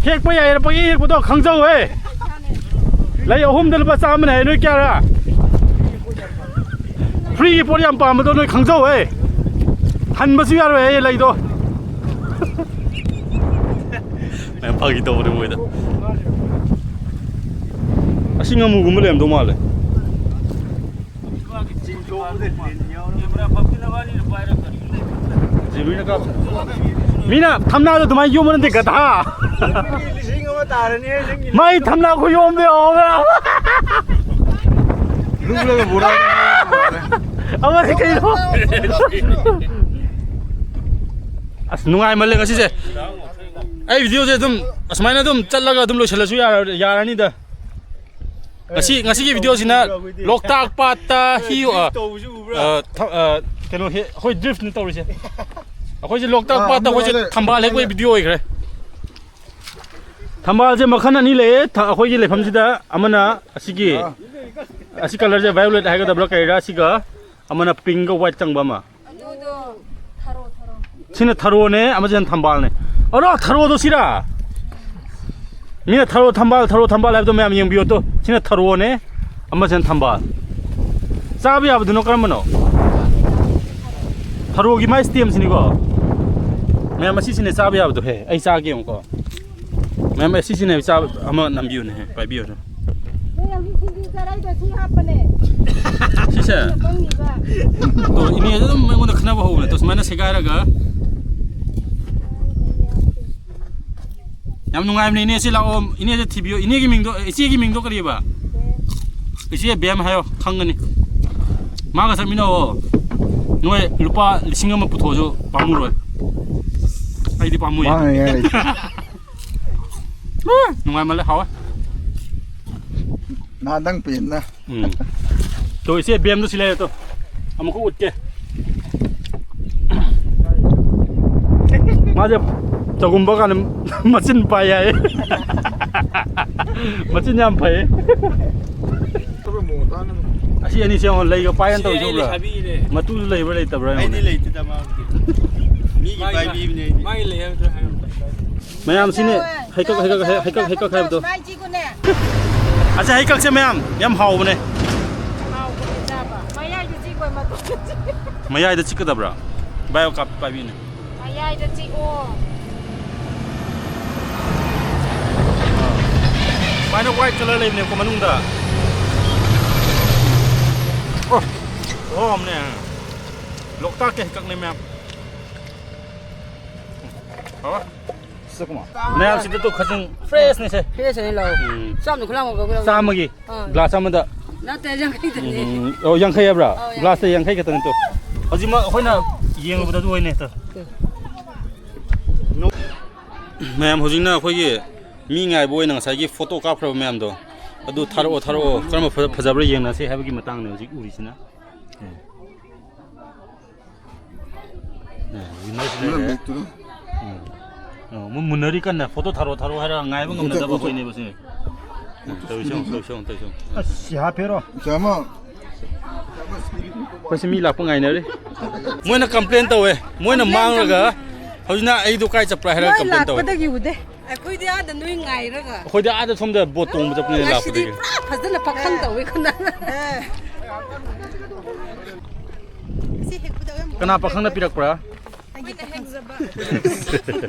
ꯍꯦꯛꯄ ꯌꯥꯏꯔ ꯄꯪꯍꯦꯛ ꯍꯦꯛꯄꯗꯣ ꯈꯪꯖꯧꯍꯦ꯫ ꯂꯩ ꯑꯍꯨꯝꯗ ꯂꯨꯄꯥ ꯆꯥꯝꯃꯅꯦ ꯍꯥꯏ, ꯅꯣꯏ ꯀꯌꯥꯔꯥ? ꯐ꯭ꯔꯤꯒꯤ ꯄꯣꯠ ꯌꯥꯝ ꯄꯥꯝꯕꯗꯣ ꯅꯣꯏ ꯈꯪꯖꯧꯍꯦ꯫ ꯍꯟꯕꯁꯨ ꯌꯥꯔꯣꯏ ꯍꯥꯏꯌꯦ ꯂꯩꯗꯣ꯫ ꯃꯌꯥꯝ ꯐꯥꯒꯤ ꯇꯧꯕꯅꯦ ꯃꯣꯏꯗ꯫ ꯑꯁꯤ ꯉꯥꯃꯨꯒꯨꯝꯕ ꯂꯩꯔꯝꯗꯧ ꯃꯥꯜꯂꯦ꯫ ꯃꯤꯅ ꯊꯝꯅꯥꯗꯣ ꯑꯗꯨꯃꯥꯏꯅ ꯌꯣꯝꯕ ꯅꯠꯇꯦ, ꯒꯙꯥ꯫ ꯃꯥꯏ ꯊꯝꯅꯥ ꯈꯨꯌꯣꯝꯗꯣ ꯌꯦꯡꯉꯣ꯫ ꯑꯃꯗꯤ ꯀꯩꯅꯣ? ꯑꯁ, ꯅꯨꯡꯉꯥꯏꯃꯜꯂꯦ ꯉꯁꯤꯁꯦ꯫ ꯑꯩ ꯚꯤꯗꯤꯑꯣꯁꯦ ꯑꯗꯨꯝ ꯑꯁꯨꯃꯥꯏꯅ ꯑꯗꯨꯝ ꯆꯠꯂꯒ ꯑꯗꯨꯝ ꯂꯣꯏꯁꯤꯜꯂꯁꯨ ꯌꯥꯔ-, ꯌꯥꯔꯅꯤꯗ꯫ ꯉꯁꯤ, ꯉꯁꯤꯒꯤ ꯚꯤꯗꯤꯑꯣꯁꯤꯅ ꯂꯣꯛꯇꯥꯛ ꯄꯥꯠꯇ ꯍꯤ, ꯑ, ꯑ, ꯊ-, ꯑ, ꯀꯩꯅꯣ, ꯍꯦ-, ꯑꯩꯈꯣꯏ ꯗ꯭ꯔꯤꯐꯅ ꯇꯧꯔꯤꯁꯦ꯫ ꯑꯩꯈꯣꯏꯁꯦ ꯂꯣꯛꯇꯥꯛ ꯑꯥ, ꯄꯥꯠꯇ ꯑꯃꯨꯛ ꯑꯩꯈꯣꯏꯁꯦ ꯂꯩꯔꯦ꯫ ꯊꯝꯕꯥꯜ ꯍꯦꯛꯄꯒꯤ ꯚꯤꯗꯤꯑꯣ ꯑꯣꯏꯈ꯭ꯔꯦ꯫ ꯊꯝꯕꯥꯜꯁꯦ ꯃꯈꯜ ꯑꯅꯤ ꯂꯩꯌꯦ꯫ ꯊ-, ꯑꯩꯈꯣꯏꯒꯤ ꯂꯩꯐꯝꯁꯤꯗ ꯑꯃꯅ ꯑꯁꯤꯒꯤ, ꯑꯥ꯫ ꯑꯁꯤ ꯀꯂꯔꯁꯦ violet ꯍꯥꯏꯒꯗꯕ꯭ꯔꯥ ꯀꯩꯔꯥ, ꯑꯁꯤꯒ ꯑꯃꯅ ꯄꯤꯡꯒ ꯋꯥꯏꯠ ꯆꯪꯕ ꯑꯃ꯫ ꯑꯗꯨꯗꯣ ꯊꯔꯣ, ꯊꯔꯣ꯫ ꯁꯤꯅ ꯊꯔꯣꯅꯦ, ꯑꯃꯁꯤꯅ ꯊꯝꯕꯥꯜꯅꯦ꯫ ꯑꯔꯣ, ꯊꯔꯣꯗꯣ ꯁꯤꯔꯥ? ꯃꯤꯅ ꯊꯔꯣ ꯊꯝꯕꯥꯜ, ꯊꯔꯣ ꯊꯝꯕꯥꯜ ꯍꯥꯏꯕꯗꯣ ꯃꯌꯥꯝ ꯌꯦꯡꯕꯤꯌꯣ ꯇꯣ꯫ ꯁꯤꯅ ꯊꯔꯣꯅꯦ, ꯑꯃꯁꯤꯅ ꯊꯝꯕꯥꯜ꯫ ꯆꯥꯕ ꯌꯥꯕꯗꯨꯅ ꯀꯔꯝꯕꯅꯣ? ꯊꯔꯣꯒꯤ ꯃꯥꯏ ꯁ꯭ꯇꯦꯝꯁꯤꯅꯤꯀꯣ꯫ ꯃꯌꯥꯝ ꯑꯁꯤꯁꯤꯅꯦ ꯆꯥꯕ ꯌꯥꯕꯗꯣ꯫ ꯍꯦ, ꯑꯩ ꯆꯥꯒꯦ ꯌꯦꯡꯉꯨꯀꯣ꯫ ꯃꯌꯥꯝ ꯑꯁꯤꯁꯤꯅꯦ ꯆꯥꯕ ꯑꯃ ꯅꯝꯕꯤꯌꯨꯅꯦ꯫ ꯄꯥꯏꯕꯤꯌꯨꯅꯦ꯫ ꯅꯣꯏ ꯍꯧꯖꯤꯛ ꯁꯤꯡꯖꯨ ꯆꯥꯔꯛꯏꯗꯣ ꯁꯤ ꯍꯥꯞꯄꯅꯦ꯫ ꯁꯤꯁꯦ? ꯄꯪꯉꯤꯕ꯫ ꯇꯣ, ꯏꯅꯦꯁꯦ ꯑꯗꯨꯝ ꯑꯩꯉꯣꯟꯗ ꯈꯠꯅꯕ ꯍꯧꯕꯅꯦ꯫ ꯇꯣ, ꯁꯨꯃꯥꯏꯅ ꯁꯦꯒꯥꯏꯔꯒ ꯌꯥꯝ ꯅꯨꯡꯉꯥꯏꯕꯅꯦ꯫ ꯏꯅꯦꯁꯤ ꯂꯥꯛꯑꯣ, ꯏꯅꯦꯁꯦ ꯊꯤꯕꯤꯌꯣ꯫ ꯏꯅꯦꯒꯤ ꯃꯤꯡꯗꯣ, ꯏꯆꯦꯒꯤ ꯃꯤꯡꯗꯣ ꯀꯔꯤꯕ? ꯏꯆꯦ ꯕꯦꯝ ꯍꯥꯏꯌꯣ, ꯈꯪꯒꯅꯤ꯫ ꯃꯥꯒ ꯆꯠꯃꯤꯟꯅꯑꯣ꯫ ꯅꯣꯏ ꯂꯨꯄꯥ ꯂꯤꯁꯤꯡ ꯑꯃ ꯄꯨꯊꯣꯛꯑꯁꯨ ꯄꯥꯝꯃꯨꯔꯣꯏ꯫ ꯑꯩꯗꯤ ꯄꯥꯝꯃꯨꯏ꯫ ꯃꯥꯡꯉꯦ ꯍꯥꯏꯔꯗꯤ꯫ ꯎ, ꯅꯨꯡꯉꯥꯏꯃꯜꯂꯦ, ꯍꯥꯎꯋꯦ꯫ ꯅꯍꯥꯟꯗꯪ ꯄꯦꯟꯅ꯫ ꯎꯝ꯫ ꯇꯣ, ꯏꯆꯦ ꯕꯦꯝꯗꯣ ꯁꯤ ꯂꯩꯔꯦ ꯇꯣ꯫ ꯑꯃꯨꯛꯀ ꯎꯠꯀꯦ꯫ ꯃꯥꯁꯦ ꯆꯒꯨꯝꯕ ꯀꯥꯟꯗ ꯃꯆꯤꯟ ꯄꯥꯏ ꯍꯥꯏ꯫ ꯃꯆꯤꯟ ꯌꯥꯝ ꯐꯩ꯫ ꯑꯁꯤ ꯑꯅꯤꯁꯦ ꯌꯦꯡꯉꯣ, ꯂꯩꯒ ꯄꯥꯏꯅ ꯁꯤ ꯇꯧꯔꯤꯁꯦ ꯑꯩ ꯎꯕ꯭ꯔꯥ? ꯂꯩꯁꯥꯕꯤꯅꯦ꯫ ꯃꯇꯨꯁꯨ ꯂꯩꯕ꯭ꯔꯥ ꯂꯩꯇꯕ꯭ꯔꯥ ꯑꯩꯗꯤ ꯌꯦꯡꯉꯣꯅꯦ꯫ ꯂꯩꯇꯦꯗ ꯃꯥꯒꯤꯗꯤ꯫ ꯃꯤꯒꯤ ꯃꯥꯒꯤ ꯄꯥꯏꯕꯤꯕꯅꯦ ꯑꯩꯗꯤ꯫ ꯃꯥꯒꯤ ꯂꯩ ꯍꯥꯏꯕꯗꯨ ꯍꯥꯏꯔꯝꯃꯣ꯫ ꯃꯌꯥꯝꯁꯤꯅꯦ ꯍꯩꯀꯛ, ꯍꯩꯀꯛ, ꯍꯩꯀꯛ, ꯍꯩꯀꯛ ꯍꯥꯏꯕꯗꯣ꯫ ꯁꯨꯃꯥꯏꯅ ꯆꯤꯛꯎꯅꯦ꯫ ꯑꯁꯤ ꯍꯩꯀꯛꯁꯦ ꯃꯌꯥꯝ ꯌꯥꯝ ꯍꯥꯎꯕꯅꯦ꯫ ꯍꯥꯎꯕꯅꯦ ꯆꯥꯕ꯫ ꯃꯌꯥꯏꯗ ꯆꯤꯛꯑꯣꯏ, ꯃꯇꯣꯟꯗ ꯆꯤꯛ꯫ ꯃꯌꯥꯏꯗ ꯆꯤꯛꯀꯗꯕ꯭ꯔꯥ? ꯚꯥꯏ, ꯀꯥꯞ-, ꯄꯥꯏꯕꯤꯅꯦ꯫ ꯃꯌꯥꯏꯗ ꯆꯤꯛꯑꯣ꯫ ꯁꯨꯃꯥꯏꯅ white colour ꯂꯩꯕꯅꯦꯀꯣ ꯃꯅꯨꯡꯗ꯫ ꯑꯣ꯫ ꯍꯥꯎꯔꯝꯅꯦ꯫ ꯂꯣꯛꯇꯥꯛꯀꯤ ꯍꯩꯀꯛꯅꯦ, ꯃꯌꯥꯝ꯫ ꯍꯥꯎꯔꯦ꯫ ꯃꯌꯥꯝꯁꯤꯗ ꯇꯨ ꯈꯖꯤꯡ fresh ꯅꯦꯁꯦ꯫ Fresh ꯅꯦ, ꯂꯥꯎ꯫ ꯎꯝ꯫ ꯆꯥꯝꯃꯗ ꯈꯨꯂꯥꯡ ꯑꯣꯏꯕ ꯈꯨꯂꯥꯡ꯫ ꯆꯥꯝꯃꯒꯤ ꯑꯥ꯫ Glass ꯑꯃꯗ꯫ ꯅꯠꯇꯦ, ꯌꯥꯡꯈꯩꯗꯅꯦ꯫ ꯎꯝ꯫ ꯑꯣ, ꯌꯥꯡꯈꯩ ꯍꯥꯏꯕ꯭ꯔꯥ? ꯑꯧ, ꯌꯥꯡꯈꯩ꯫ Glass ꯇ ꯌꯥꯡꯈꯩ ꯈꯛꯇꯅꯦ ꯇꯨ꯫ ꯍꯧꯖꯤꯛꯃꯛ ꯑꯩꯈꯣꯏꯅ ꯌꯦꯡꯉꯨꯕꯗ ꯑꯗꯨ ꯑꯣꯏꯅꯦ ꯇꯨ꯫ ꯇꯨ꯫ ꯃꯌꯥꯝ, ꯍꯧꯖꯤꯛꯅ ꯑꯩꯈꯣꯏꯒꯤ ꯃꯤ ꯉꯥꯏꯕ ꯑꯣꯏꯅ ꯉꯁꯥꯏꯒꯤ photo ꯀꯥꯞꯈ꯭ꯔꯕ ꯃꯌꯥꯝꯗꯣ, ꯑꯗꯨ ꯊꯥꯔꯛꯑꯣ, ꯊꯥꯔꯛꯑꯣ, ꯀꯔꯝꯕ ꯐꯖ-, ꯐꯖꯕ꯭ꯔꯥ ꯌꯦꯡꯅꯁꯦ ꯍꯥꯏꯕꯒꯤ ꯃꯇꯥꯡꯅꯦ ꯍꯧꯖꯤꯛ ꯎꯔꯤꯁꯤꯅ꯫ ꯎꯝ꯫ ꯎꯝ, ꯍꯧꯖꯤꯛ ꯃꯩꯁꯨ ꯂꯩꯔꯦ꯫ ꯎꯝ꯫ ꯑꯣ, ꯃꯣꯏ ꯃꯨꯟꯅꯔꯤ ꯀꯟꯅ꯫ Photo ꯊꯥꯔꯛꯑꯣ, ꯊꯥꯔꯛꯑꯣ ꯍꯥꯏꯔꯒ ꯉꯥꯏꯕ ꯉꯝꯅꯗꯕ ꯑꯩꯈꯣꯏꯅꯦꯕ ꯁꯦ꯫ ꯎꯝ, ꯇꯧꯔꯤꯁꯦ ꯌꯦꯡꯉꯨ, ꯇꯧꯔꯤꯁꯦ ꯌꯦꯡꯉꯨ, ꯇꯧꯔꯤꯁꯦ ꯌꯦꯡꯉꯨ꯫ ꯑꯁ, ꯁꯤ ꯍꯥꯞꯄꯦꯔꯣ? ꯑꯩꯈꯣꯏꯁꯦ ꯃꯤ ꯂꯥꯛꯄ ꯉꯥꯏꯅꯔꯤ꯫ ꯃꯣꯏꯅ complain ꯇꯧꯋꯦ꯫ ꯃꯣꯏꯅ ꯃꯥꯡꯂꯒ ꯍꯧꯖꯤꯛꯅ ꯑꯩꯗꯣ ꯀꯥꯏ ꯆꯠꯄ꯭ꯔꯥ ꯍꯥꯏꯔꯒ ꯅꯣꯏ complain ꯇꯧꯋꯦ꯫ ꯂꯥꯛꯄꯗꯒꯤ ꯎꯗꯦ꯫ ꯑꯩꯈꯣꯏꯗꯤ ꯑꯥꯗ ꯅꯣꯏ ꯉꯥꯏꯔꯒ꯫ ꯑꯩꯈꯣꯏꯗꯤ ꯑꯥꯗ ꯁꯣꯝꯗ boat ꯇꯣꯡꯕ ꯆꯠꯄꯅꯤꯅ ꯉꯁꯤꯗꯤ ꯂꯥꯛꯄꯗꯒꯤ꯫ ꯄꯨꯔꯥ ꯐꯖꯅ ꯄꯥꯈꯪ ꯇꯧꯋꯦ ꯈꯟꯅ꯫ ꯀꯅꯥ ꯄꯥꯈꯪꯅ ꯄꯤꯔꯛꯄ꯭ꯔꯥ? ꯑꯩꯒꯤ ꯄꯥꯈꯪ꯫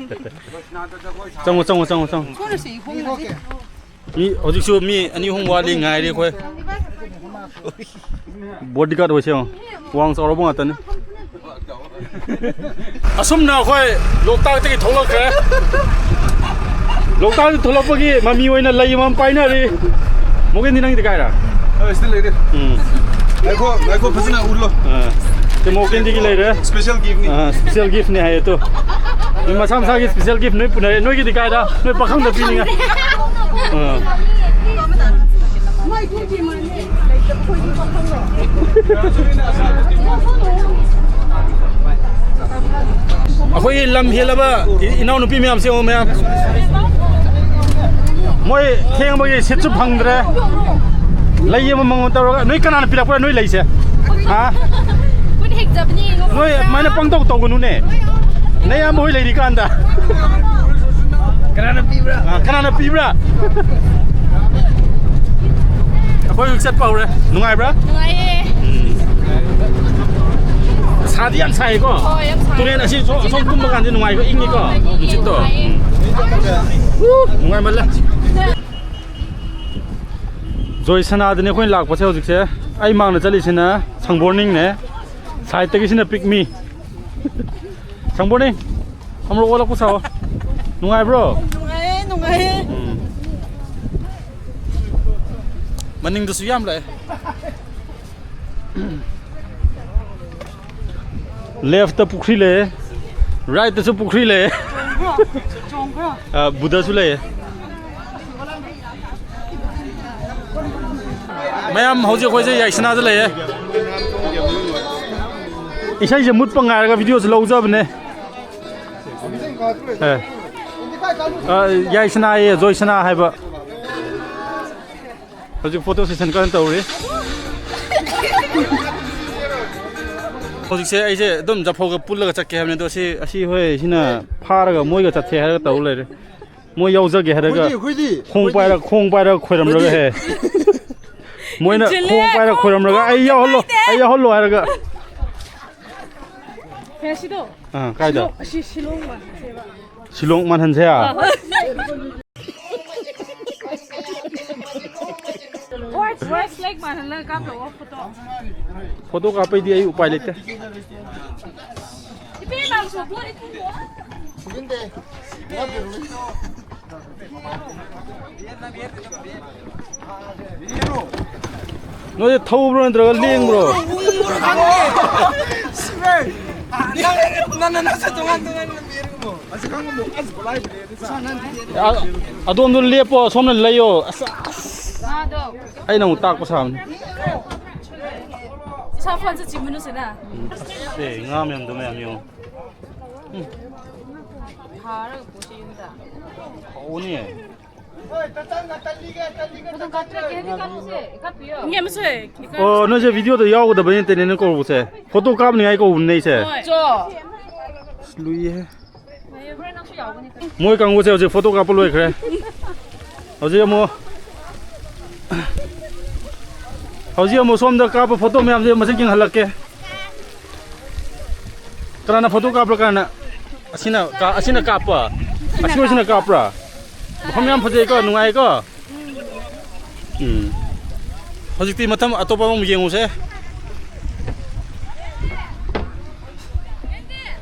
ꯆꯪꯉꯣ, ꯆꯪꯉꯣ, ꯆꯪꯉꯣ, ꯆꯪꯉꯣ꯫ ꯁꯣꯝꯗꯁꯨ ꯏꯍꯣꯡꯅꯁꯤ꯫ ꯃꯤ ꯍꯧꯖꯤꯛꯁꯨ ꯃꯤ ꯑꯅꯤ ꯑꯍꯨꯝ ꯋꯥꯠꯂꯤ, ꯉꯥꯏꯔꯤ ꯑꯩꯈꯣꯏ꯫ Bodyguard ꯑꯣꯏꯁꯦ ꯌꯦꯡꯉꯣ꯫ ꯋꯥꯡ ꯆꯥꯎꯔꯕ ꯉꯥꯛꯇꯅꯤ꯫ ꯑꯁꯨꯝꯅ ꯑꯩꯈꯣꯏ ꯂꯣꯛꯇꯥꯛꯇꯒꯤ ꯊꯣꯛꯂꯛꯈ꯭ꯔꯦ꯫ ꯂꯣꯛꯇꯥꯛꯇ ꯊꯣꯛꯂꯛꯄꯒꯤ ꯃꯃꯤ ꯑꯣꯏꯅ ꯂꯩ ꯑꯃꯃꯝ ꯄꯥꯏꯅꯔꯤ꯫ ꯃꯣꯒꯦꯟꯗꯤ, ꯅꯪꯒꯤꯗꯤ ꯀꯥꯏꯔ? ꯑ, ꯁꯤꯗ ꯂꯩꯔꯦ꯫ ꯎꯝ꯫ ꯉꯥꯏꯈꯣ, ꯉꯥꯏꯈꯣ, ꯐꯖꯅ ꯎꯠꯂꯣ꯫ ꯑ, ꯁꯤ ꯃꯣꯒꯦꯟꯗꯤꯒꯤ ꯂꯩꯔꯦ꯫ Special gift ꯅꯤ꯫ ꯑ, special gift ꯅꯤ ꯍꯥꯏꯌꯦ ꯇꯨ꯫ ꯅꯣꯏ ꯃꯁꯥ ꯃꯁꯥꯒꯤ special gift ꯅꯣꯏ ꯄꯨꯅꯔꯦ꯫ ꯅꯣꯏꯒꯤꯗꯤ ꯀꯥꯏꯗ? ꯅꯣꯏ ꯄꯥꯈꯪꯗ ꯄꯤꯅꯤꯡꯉꯥꯏ꯫ ꯑ꯫ ꯑꯩꯈꯣꯏꯒꯤ ꯂꯝ ꯍꯦꯜꯂꯕ ꯏ-, ꯏꯅꯥꯎꯅꯨꯄꯤ ꯃꯌꯥꯝꯁꯦ ꯌꯦꯡꯉꯣ ꯃꯌꯥꯝ꯫ ꯃꯣꯏ ꯊꯦꯡꯕꯒꯤ seat ꯁꯨ ꯐꯪꯗ꯭ꯔꯦ꯫ ꯂꯩ ꯑꯃꯃꯝ ꯇꯧꯔꯒ, ꯅꯣꯏ ꯀꯅꯥꯅ ꯄꯤꯔꯛꯄ꯭ꯔꯥ ꯅꯣꯏ ꯂꯩꯁꯦ? ꯍꯥ? ꯈꯨꯠ ꯍꯦꯛꯆꯕꯅꯤ, ꯅꯣꯏ ꯑꯗꯨꯃꯥꯏꯅ ꯄꯪꯇꯧ ꯇꯧꯒꯅꯨꯅꯦ꯫ ꯅꯌꯥꯝꯕ ꯍꯣꯏ ꯂꯩꯔꯤꯀꯥꯟꯗ꯫ ꯀꯅꯥꯅ ꯄꯤꯕ꯭ꯔꯥ? ꯑ, ꯀꯅꯥꯅ ꯄꯤꯕ꯭ꯔꯥ? ꯑꯩꯈꯣꯏ ꯍꯧꯖꯤꯛ ꯆꯠꯄ ꯍꯧꯔꯦ꯫ ꯅꯨꯡꯉꯥꯏꯕ꯭ꯔꯥ? ꯅꯨꯡꯉꯥꯏꯌꯦ꯫ ꯎꯝ꯫ ꯁꯥꯗꯤ ꯌꯥꯝ ꯁꯥꯏꯀꯣ? ꯍꯣꯏ, ꯌꯥꯝ ꯁꯥꯏ꯫ ꯇꯨꯔꯦꯟ ꯑꯁꯤ ꯁꯣꯝ, ꯑꯁꯣꯝ ꯀꯨꯝꯕ ꯀꯥꯟꯗꯤ ꯅꯨꯡꯉꯥꯏꯀꯣ? ꯏꯪꯉꯤꯀꯣ? ꯅꯨꯡꯉꯥꯏꯌꯦ, ꯅꯨꯡꯁꯤꯠꯇꯣ? ꯅꯨꯡꯉꯥꯏꯌꯦ꯫ ꯎꯝ꯫ ꯎ, ꯅꯨꯡꯉꯥꯏꯃꯜꯂꯦ꯫ ꯖꯣꯏꯁꯅꯥꯗꯅꯤ ꯑꯩꯈꯣꯏꯅ ꯂꯥꯛꯄꯁꯦ ꯍꯧꯖꯤꯛꯁꯦ꯫ ꯑꯩ ꯃꯥꯡꯗ ꯆꯠꯂꯤꯁꯤꯅ ꯁꯪꯕꯣꯔꯅꯤꯡꯅꯦ, ꯁꯥꯏꯠꯇꯒꯤꯁꯤꯅ ꯄꯤꯛꯃꯤ꯫ ꯁꯪꯕꯣꯔꯅꯤꯡ, ꯑꯃꯨꯛ ꯑꯣꯜꯂꯛꯄ ꯁꯥꯑꯣ꯫ ꯅꯨꯡꯉꯥꯏꯕ꯭ꯔꯣ? ꯅꯨꯡꯉꯥꯏꯌꯦ, ꯅꯨꯡꯉꯥꯏꯌꯦ꯫ ꯎꯝ꯫ ꯃꯅꯤꯡꯗꯁꯨ ꯌꯥꯝ ꯂꯥꯛꯑꯦ꯫ ꯂꯦꯐꯇ ꯄꯨꯈ꯭ꯔꯤ ꯂꯩꯌꯦ, ꯔꯥꯏꯠꯇꯁꯨ ꯄꯨꯈ꯭ꯔꯤ ꯂꯩꯌꯦ꯫ ꯆꯣꯡꯈ꯭ꯔꯣ, ꯆꯣꯡꯈ꯭ꯔꯣ꯫ ꯑ, ꯕꯨꯙꯁꯨ ꯂꯩꯌꯦ꯫ ꯃꯌꯥꯝ, ꯍꯧꯖꯤꯛ ꯑꯩꯈꯣꯏꯁꯦ ꯌꯥꯏꯁꯅꯥꯗ ꯂꯩꯌꯦ꯫ ꯏꯁꯩꯁꯦ ꯃꯨꯠꯄ ꯉꯥꯏꯔꯒ ꯚꯤꯗꯤꯑꯣꯁꯦ ꯂꯧꯖꯕꯅꯦ꯫ ꯑꯦ꯫ ꯑ, ꯌꯥꯏꯁꯅꯥꯌꯦ, ꯖꯣꯏꯁꯅꯥ ꯍꯥꯏꯕ꯫ ꯍꯧꯖꯤꯛ ꯐꯣꯇꯣ ꯁꯦꯁꯟ ꯀꯟꯅ ꯇꯧꯔꯤ꯫ ꯍꯧꯖꯤꯛꯁꯦ ꯑꯩꯁꯦ ꯑꯗꯨꯝ ꯖꯐꯧꯒ ꯄꯨꯜꯂꯒ ꯆꯠꯀꯦ ꯍꯥꯏꯕꯅꯤ, ꯑꯗꯣ ꯁꯤ, ꯑꯁꯤ ꯍꯣꯏ ꯁꯤꯅ ꯐꯥꯔꯒ ꯃꯣꯏꯒ ꯆꯠꯁꯦ ꯍꯥꯏꯔꯒ ꯇꯧ ꯂꯩꯔꯦ꯫ ꯃꯣꯏ ꯌꯥꯎꯖꯒꯦ ꯍꯥꯏꯔꯒ ꯑꯩꯈꯣꯏꯗꯤ, ꯑꯩꯈꯣꯏꯗꯤ, ꯈꯣꯡ ꯑꯩꯈꯣꯏꯗꯤ, ꯄꯥꯏꯔ-, ꯈꯣꯡ ꯄꯥꯏꯔꯒ ꯈꯣꯏꯔꯝꯂꯒ ꯑꯩꯈꯣꯏꯗꯤ꯫ ꯍꯦ꯫ ꯃꯣꯏꯅ ꯆꯤꯜꯂꯦ, ꯈꯣꯡ ꯄꯥꯏꯔꯒ ꯈꯣꯡ ꯈꯣꯏꯔꯝꯂꯒ, "ꯑꯩ ꯌꯥꯎꯍꯜꯂꯣ, ꯄꯥꯏꯗꯦ꯫ ꯑꯩ ꯌꯥꯎꯍꯜꯂꯣ" ꯍꯥꯏꯔꯒ꯫ ꯍꯦ, ꯁꯤꯗꯣ꯫ ꯑꯥ, ꯀꯥꯏꯗ? ꯁꯤꯂꯣꯡ, ꯑꯁꯤ ꯁꯤꯂꯣꯡ ꯃꯥꯟꯅꯁꯦꯕ꯫ ꯁꯤꯂꯣꯡ ꯃꯥꯟꯍꯟꯁꯦ? ꯑꯥ꯫ Horse, horse leg ꯃꯥꯟꯍꯜꯂꯒ ꯀꯥꯞꯂꯛꯑꯣ ꯐꯣꯇꯣ꯫ ꯐꯣꯇꯣ ꯀꯥꯞꯄꯩꯗꯤ ꯑꯩ ꯎꯄꯥꯏ ꯂꯩꯇꯦ꯫ ꯏꯕꯦꯝꯃ, ꯁꯣ ꯄꯣꯠ ꯏꯄꯨꯡꯗꯣ꯫ ꯅꯣꯏꯁꯦ ꯊꯧꯕ꯭ꯔꯣ ꯅꯠꯇ꯭ꯔꯒ ꯂꯦꯡꯕ꯭ꯔꯣ? ꯅꯪ, ꯅꯪ, ꯅꯪ ꯇꯣꯉꯥꯟ ꯇꯣꯉꯥꯟꯅ ꯂꯦꯡꯉꯨ꯫ ꯑ-, ꯑꯗꯣꯝꯗꯣ ꯂꯦꯞꯄꯣ, ꯁꯣꯝꯅ ꯂꯩꯌꯣ꯫ ꯑꯁ, ꯑꯁ꯫ ꯃꯥꯗꯣ꯫ ꯑꯩꯅ ꯑꯃꯨꯛ ꯇꯥꯛꯄ ꯁꯥꯕꯅꯤ꯫ ꯏꯁꯥ ꯐꯣꯟ ꯆꯠꯁꯤ ꯃꯅꯨꯡꯁꯤꯗ꯫ ꯎꯝ, ꯑꯁ, ꯁꯦ, ꯉꯥ ꯃꯌꯥꯝꯗꯣ ꯃꯌꯥꯝ ꯌꯦꯡꯉꯣ꯫ ꯎꯝ꯫ ꯊꯥꯔꯒ ꯄꯨꯁꯤ ꯌꯨꯝꯗ꯫ ꯍꯥꯎꯅꯤ꯫ ꯐꯣꯇꯣ ꯀꯥꯞꯇ꯭ꯔꯒꯦ ꯍꯥꯏꯗꯤ ꯀꯥꯞꯄꯁꯦ, ꯀꯥꯞꯄꯤꯌꯣ꯫ ꯃꯤ ꯑꯃꯁꯨ ꯂꯩ꯫ ꯑꯣ, ꯅꯣꯏꯁꯦ ꯚꯤꯗꯤꯑꯣꯗ ꯌꯥꯎꯒꯗꯕ ꯅꯠꯇꯦꯅꯦ, ꯅꯣꯏ ꯀꯧꯕꯁꯦ꯫ ꯐꯣꯇꯣ ꯀꯥꯞꯅꯤꯡꯉꯥꯏ ꯀꯧꯕꯅꯦ ꯑꯩꯁꯦ꯫ ꯍꯣꯏ꯫ ꯆꯣ꯫ ꯑꯁ, ꯂꯨꯏꯌꯦ꯫ ꯍꯣꯔꯦꯟ ꯅꯪꯁꯨ ꯌꯥꯎꯒꯅꯤ꯫ ꯃꯣꯏ ꯀꯥꯡꯕꯨꯁꯦ ꯍꯧꯖꯤꯛ ꯐꯣꯇꯣ ꯀꯥꯞꯄ ꯂꯣꯏꯈ꯭ꯔꯦ꯫ ꯍꯧꯖꯤꯛ ꯑꯃꯨꯛ, ꯍꯧꯖꯤꯛ ꯑꯃꯨꯛ ꯁꯣꯝꯗ ꯀꯥꯞꯄ ꯐꯣꯇꯣ ꯃꯌꯥꯝꯁꯦ ꯃꯁꯤꯡ ꯌꯦꯡꯍꯜꯂꯛꯀꯦ꯫ ꯀꯅꯥꯅ ꯐꯣꯇꯣ ꯀꯥꯞꯄ꯭ꯔꯥ? ꯀꯅꯥꯅ? ꯑꯁꯤꯅ ꯀꯥ-, ꯑꯁꯤꯅ ꯀꯥꯞꯄ? ꯑꯁꯤ ꯑꯣꯏꯁꯤꯅ ꯀꯥꯞꯄ꯭ꯔꯥ? ꯃꯐꯝ ꯌꯥꯝ ꯐꯖꯩꯀꯣ, ꯅꯨꯡꯉꯥꯏꯀꯣ? ꯎꯝ꯫ ꯍꯧꯖꯤꯛꯇꯤ ꯃꯊꯪ ꯑꯇꯣꯞꯄ ꯑꯃꯨꯛ ꯌꯦꯡꯉꯨꯁꯦ꯫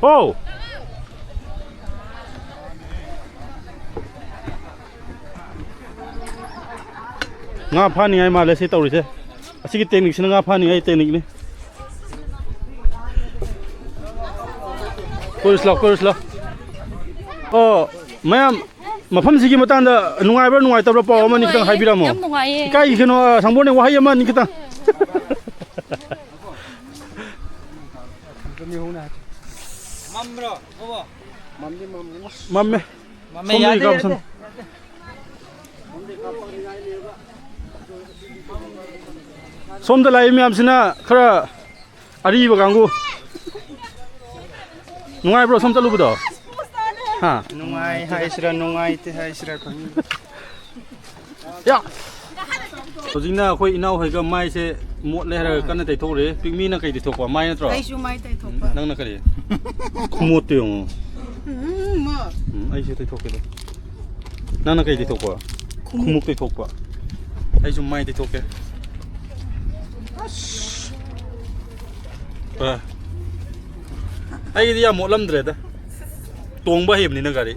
ꯑꯣ! ꯉꯥ ꯐꯥꯅꯤꯡꯉꯥꯏ ꯃꯥꯜꯂꯦ ꯁꯤ ꯇꯧꯔꯤꯁꯦ꯫ ꯑꯁꯤꯒꯤ technique ꯁꯤꯅ ꯉꯥ ꯐꯥꯅꯤꯡꯉꯥꯏ technique ꯅꯤ꯫ ꯀꯣꯏꯔꯨꯁꯤ ꯂꯥꯎ, ꯀꯣꯏꯔꯨꯁꯤ ꯂꯥꯎ꯫ ꯑꯣ, ꯃꯌꯥꯝ, ꯃꯐꯝꯁꯤꯒꯤ ꯃꯇꯥꯡꯗ ꯅꯨꯡꯉꯥꯏꯕ꯭ꯔꯥ ꯅꯨꯡꯉꯥꯏꯇꯕ꯭ꯔꯥ ꯄꯥꯎ ꯑꯃ ꯑꯅꯤ ꯈꯤꯇꯪ ꯍꯥꯏꯕꯤꯔꯝꯃꯣ꯫ ꯌꯥꯝ ꯅꯨꯡꯉꯥꯏꯌꯦ꯫ ꯏꯀꯥꯏꯒꯤꯁꯅꯨ, ꯑ, ꯁꯪꯕꯣꯔꯅꯦ, ꯋꯥꯍꯩ ꯑꯃ ꯑꯅꯤ ꯈꯤꯇꯪ꯫ ꯃꯝꯕ꯭ꯔꯣ? ꯃꯝꯃꯦ꯫ ꯃꯝꯃꯦ, ꯁꯣꯝꯗꯒꯤ ꯌꯥꯗꯦ, ꯀꯥꯞꯁꯅꯨ꯫ ꯌꯥꯗꯦ꯫ ꯁꯣꯝꯗ ꯂꯥꯛꯏ ꯃꯌꯥꯝꯁꯤꯅ ꯈꯔ ꯑꯔꯤꯕ ꯀꯥꯡꯕꯨ꯫ ꯅꯨꯡꯉꯥꯏꯕ꯭ꯔꯣ ꯁꯣꯝ ꯆꯠꯂꯨꯕꯗꯣ? ꯍꯥ? ꯅꯨꯡꯉꯥꯏ ꯍꯥꯏꯁꯤꯔꯥ, ꯅꯨꯡꯉꯥꯏꯇꯦ ꯍꯥꯏꯁꯤꯔꯥ ꯈꯪꯗꯦ꯫ ꯌꯥ! ꯍꯧꯖꯤꯛꯅ ꯑꯩꯈꯣꯏ ꯏꯅꯥꯎ ꯍꯣꯏꯒ ꯃꯥꯏꯁꯦ ꯃꯣꯠꯂꯦ ꯍꯥꯏꯔꯒ ꯀꯟꯅ ꯇꯩꯊꯣꯛꯎꯔꯦ꯫ ꯄꯤꯛꯃꯤꯅ ꯀꯩ ꯇꯩꯊꯣꯛꯄ? ꯃꯥꯏ ꯅꯠꯇ꯭ꯔꯣ? ꯑꯩꯁꯨ ꯃꯥꯏ ꯇꯩꯊꯣꯛꯄ꯫ ꯅꯪꯅ ꯀꯔꯤ? ꯈꯨꯃꯣꯠꯇꯣ ꯌꯦꯡꯉꯣ꯫ ꯎꯝ, ꯃꯥ꯫ ꯎꯝ, ꯑꯩꯁꯨ ꯇꯩꯊꯣꯛꯀꯦ ꯑꯗꯣ꯫ ꯅꯪꯅ ꯀꯩ ꯇꯩꯊꯣꯛꯄ? ꯈꯨꯃꯨꯛ꯫ ꯈꯨꯃꯨꯛ ꯇꯩꯊꯣꯛꯄ꯫ ꯑꯩꯁꯨ ꯃꯥꯏ ꯇꯩꯊꯣꯛꯀꯦ꯫ ꯑꯁ꯫ ꯑ꯫ ꯑꯩꯒꯤꯗꯤ ꯌꯥꯝ ꯃꯣꯠꯂꯝꯗ꯭ꯔꯦꯗ꯫ ꯇꯣꯡꯕ ꯍꯩꯕꯅꯤꯅ ꯒꯥꯔꯤ꯫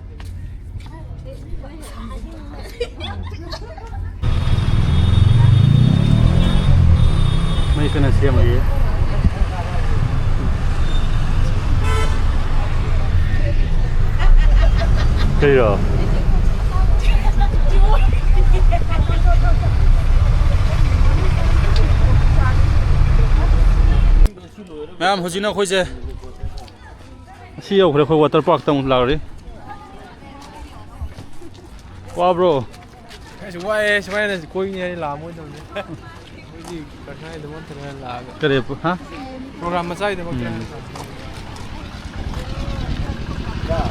ꯃꯩ ꯀꯟꯅ ꯁꯦꯝꯃꯤꯌꯦ꯫ ꯀꯩꯔꯣ? ꯃꯌꯥꯝ, ꯍꯧꯖꯤꯛꯅ ꯑꯩꯈꯣꯏꯁꯦ ꯑꯁꯤ ꯌꯧꯈ꯭ꯔꯦ꯫ ꯑꯩꯈꯣꯏ water park ꯇ ꯑꯃꯨꯛ ꯂꯥꯛꯔꯤ꯫ ꯋꯥꯕ꯭ꯔꯣ? ꯑꯁ, ꯋꯥꯏꯑꯦ꯫ ꯁꯨꯃꯥꯏꯅ ꯀꯣꯏꯅꯤ ꯍꯥꯏꯅ ꯂꯥꯛꯑꯝꯃꯣꯏꯗꯕꯅꯤ꯫ ꯑꯩꯈꯣꯏꯗꯤ ꯀꯔꯁꯥꯏꯗꯃꯛꯇꯅ ꯂꯥꯛꯑꯒ꯫ ꯀꯔꯤ? ꯍꯥ? Program ꯃꯆꯥꯒꯤꯗꯃꯛꯇ ꯎꯝ꯫ ꯍꯥꯏꯅ ꯂꯥꯛꯄꯅꯤ꯫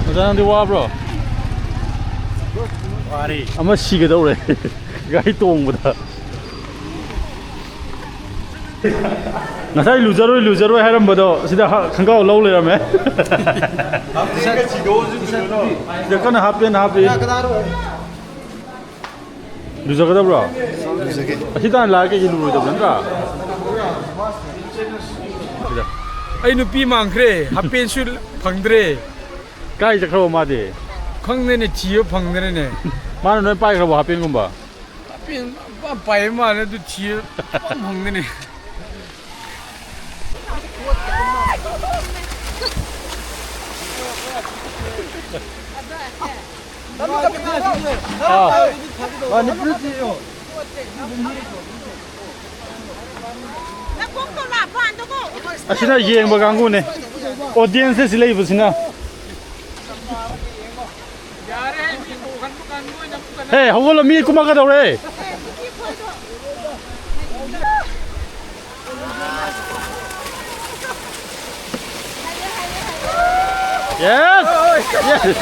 ꯑꯣꯖꯥ, ꯅꯪꯗꯤ ꯋꯥꯕ꯭ꯔꯣ? ꯋꯥꯔꯦ꯫ ꯑꯃ ꯁꯤꯒꯗꯧꯔꯦ ꯒꯥꯔꯤ ꯇꯣꯡꯕꯗ꯫ ꯉꯁꯥꯏ ꯂꯨꯖꯔꯣꯏ, ꯂꯨꯖꯔꯣꯏ ꯍꯥꯏꯔꯝꯕꯗꯣ ꯁꯤꯗ ꯍ-, ꯈꯣꯡꯒ꯭ꯔꯥꯎ ꯂꯧ ꯂꯩꯔꯝꯃꯦ꯫ ꯁꯤꯗ ꯀꯟꯅ ꯍꯥꯞꯄꯦꯅ ꯍꯥꯞꯄꯤ꯫ ꯂꯨꯖꯒꯗꯕ꯭ꯔꯣ? ꯑꯁꯤ ꯇꯥꯟꯅ ꯂꯥꯛꯑ ꯀꯩꯒꯤ ꯂꯨꯔꯣꯏꯗꯕ ꯅꯠꯇ꯭ꯔꯥ? ꯁꯤꯗ꯫ ꯑꯩ ꯅꯨꯄꯤ ꯃꯥꯡꯈ꯭ꯔꯦ, ꯍꯥꯄꯦꯟꯁꯨ ꯐꯪꯗ꯭ꯔꯦ꯫ ꯀꯥꯏ ꯆꯠꯈ꯭ꯔꯕ ꯃꯥꯗꯤ? ꯈꯪꯗꯦꯅꯦ, ꯊꯤꯕ ꯐꯪꯗ꯭ꯔꯦꯅꯦ꯫ ꯃꯥꯅ ꯂꯣꯏ ꯄꯥꯏꯈ꯭ꯔꯕꯣ ꯍꯥꯄꯦꯟꯒꯨꯝꯕ? ꯍꯥꯄꯦꯟ ꯄꯥꯏꯕ ꯃꯥꯜꯂꯦ, ꯑꯗꯨ ꯊꯤꯕ ꯐꯪꯗꯦꯅꯦ꯫ ꯑꯁꯤꯅ ꯌꯦꯡꯕ ꯀꯥꯡꯕꯨꯅꯦ, ꯑꯣꯗꯤꯌꯦꯟꯁꯁꯦ ꯁꯤ ꯂꯩꯕꯁꯤꯅ꯫ ꯍꯦ, ꯍꯧꯒꯠꯂꯣ, ꯃꯤ ꯀꯨꯝꯃꯛꯀꯗꯧꯔꯦ꯫ Yes! Yes!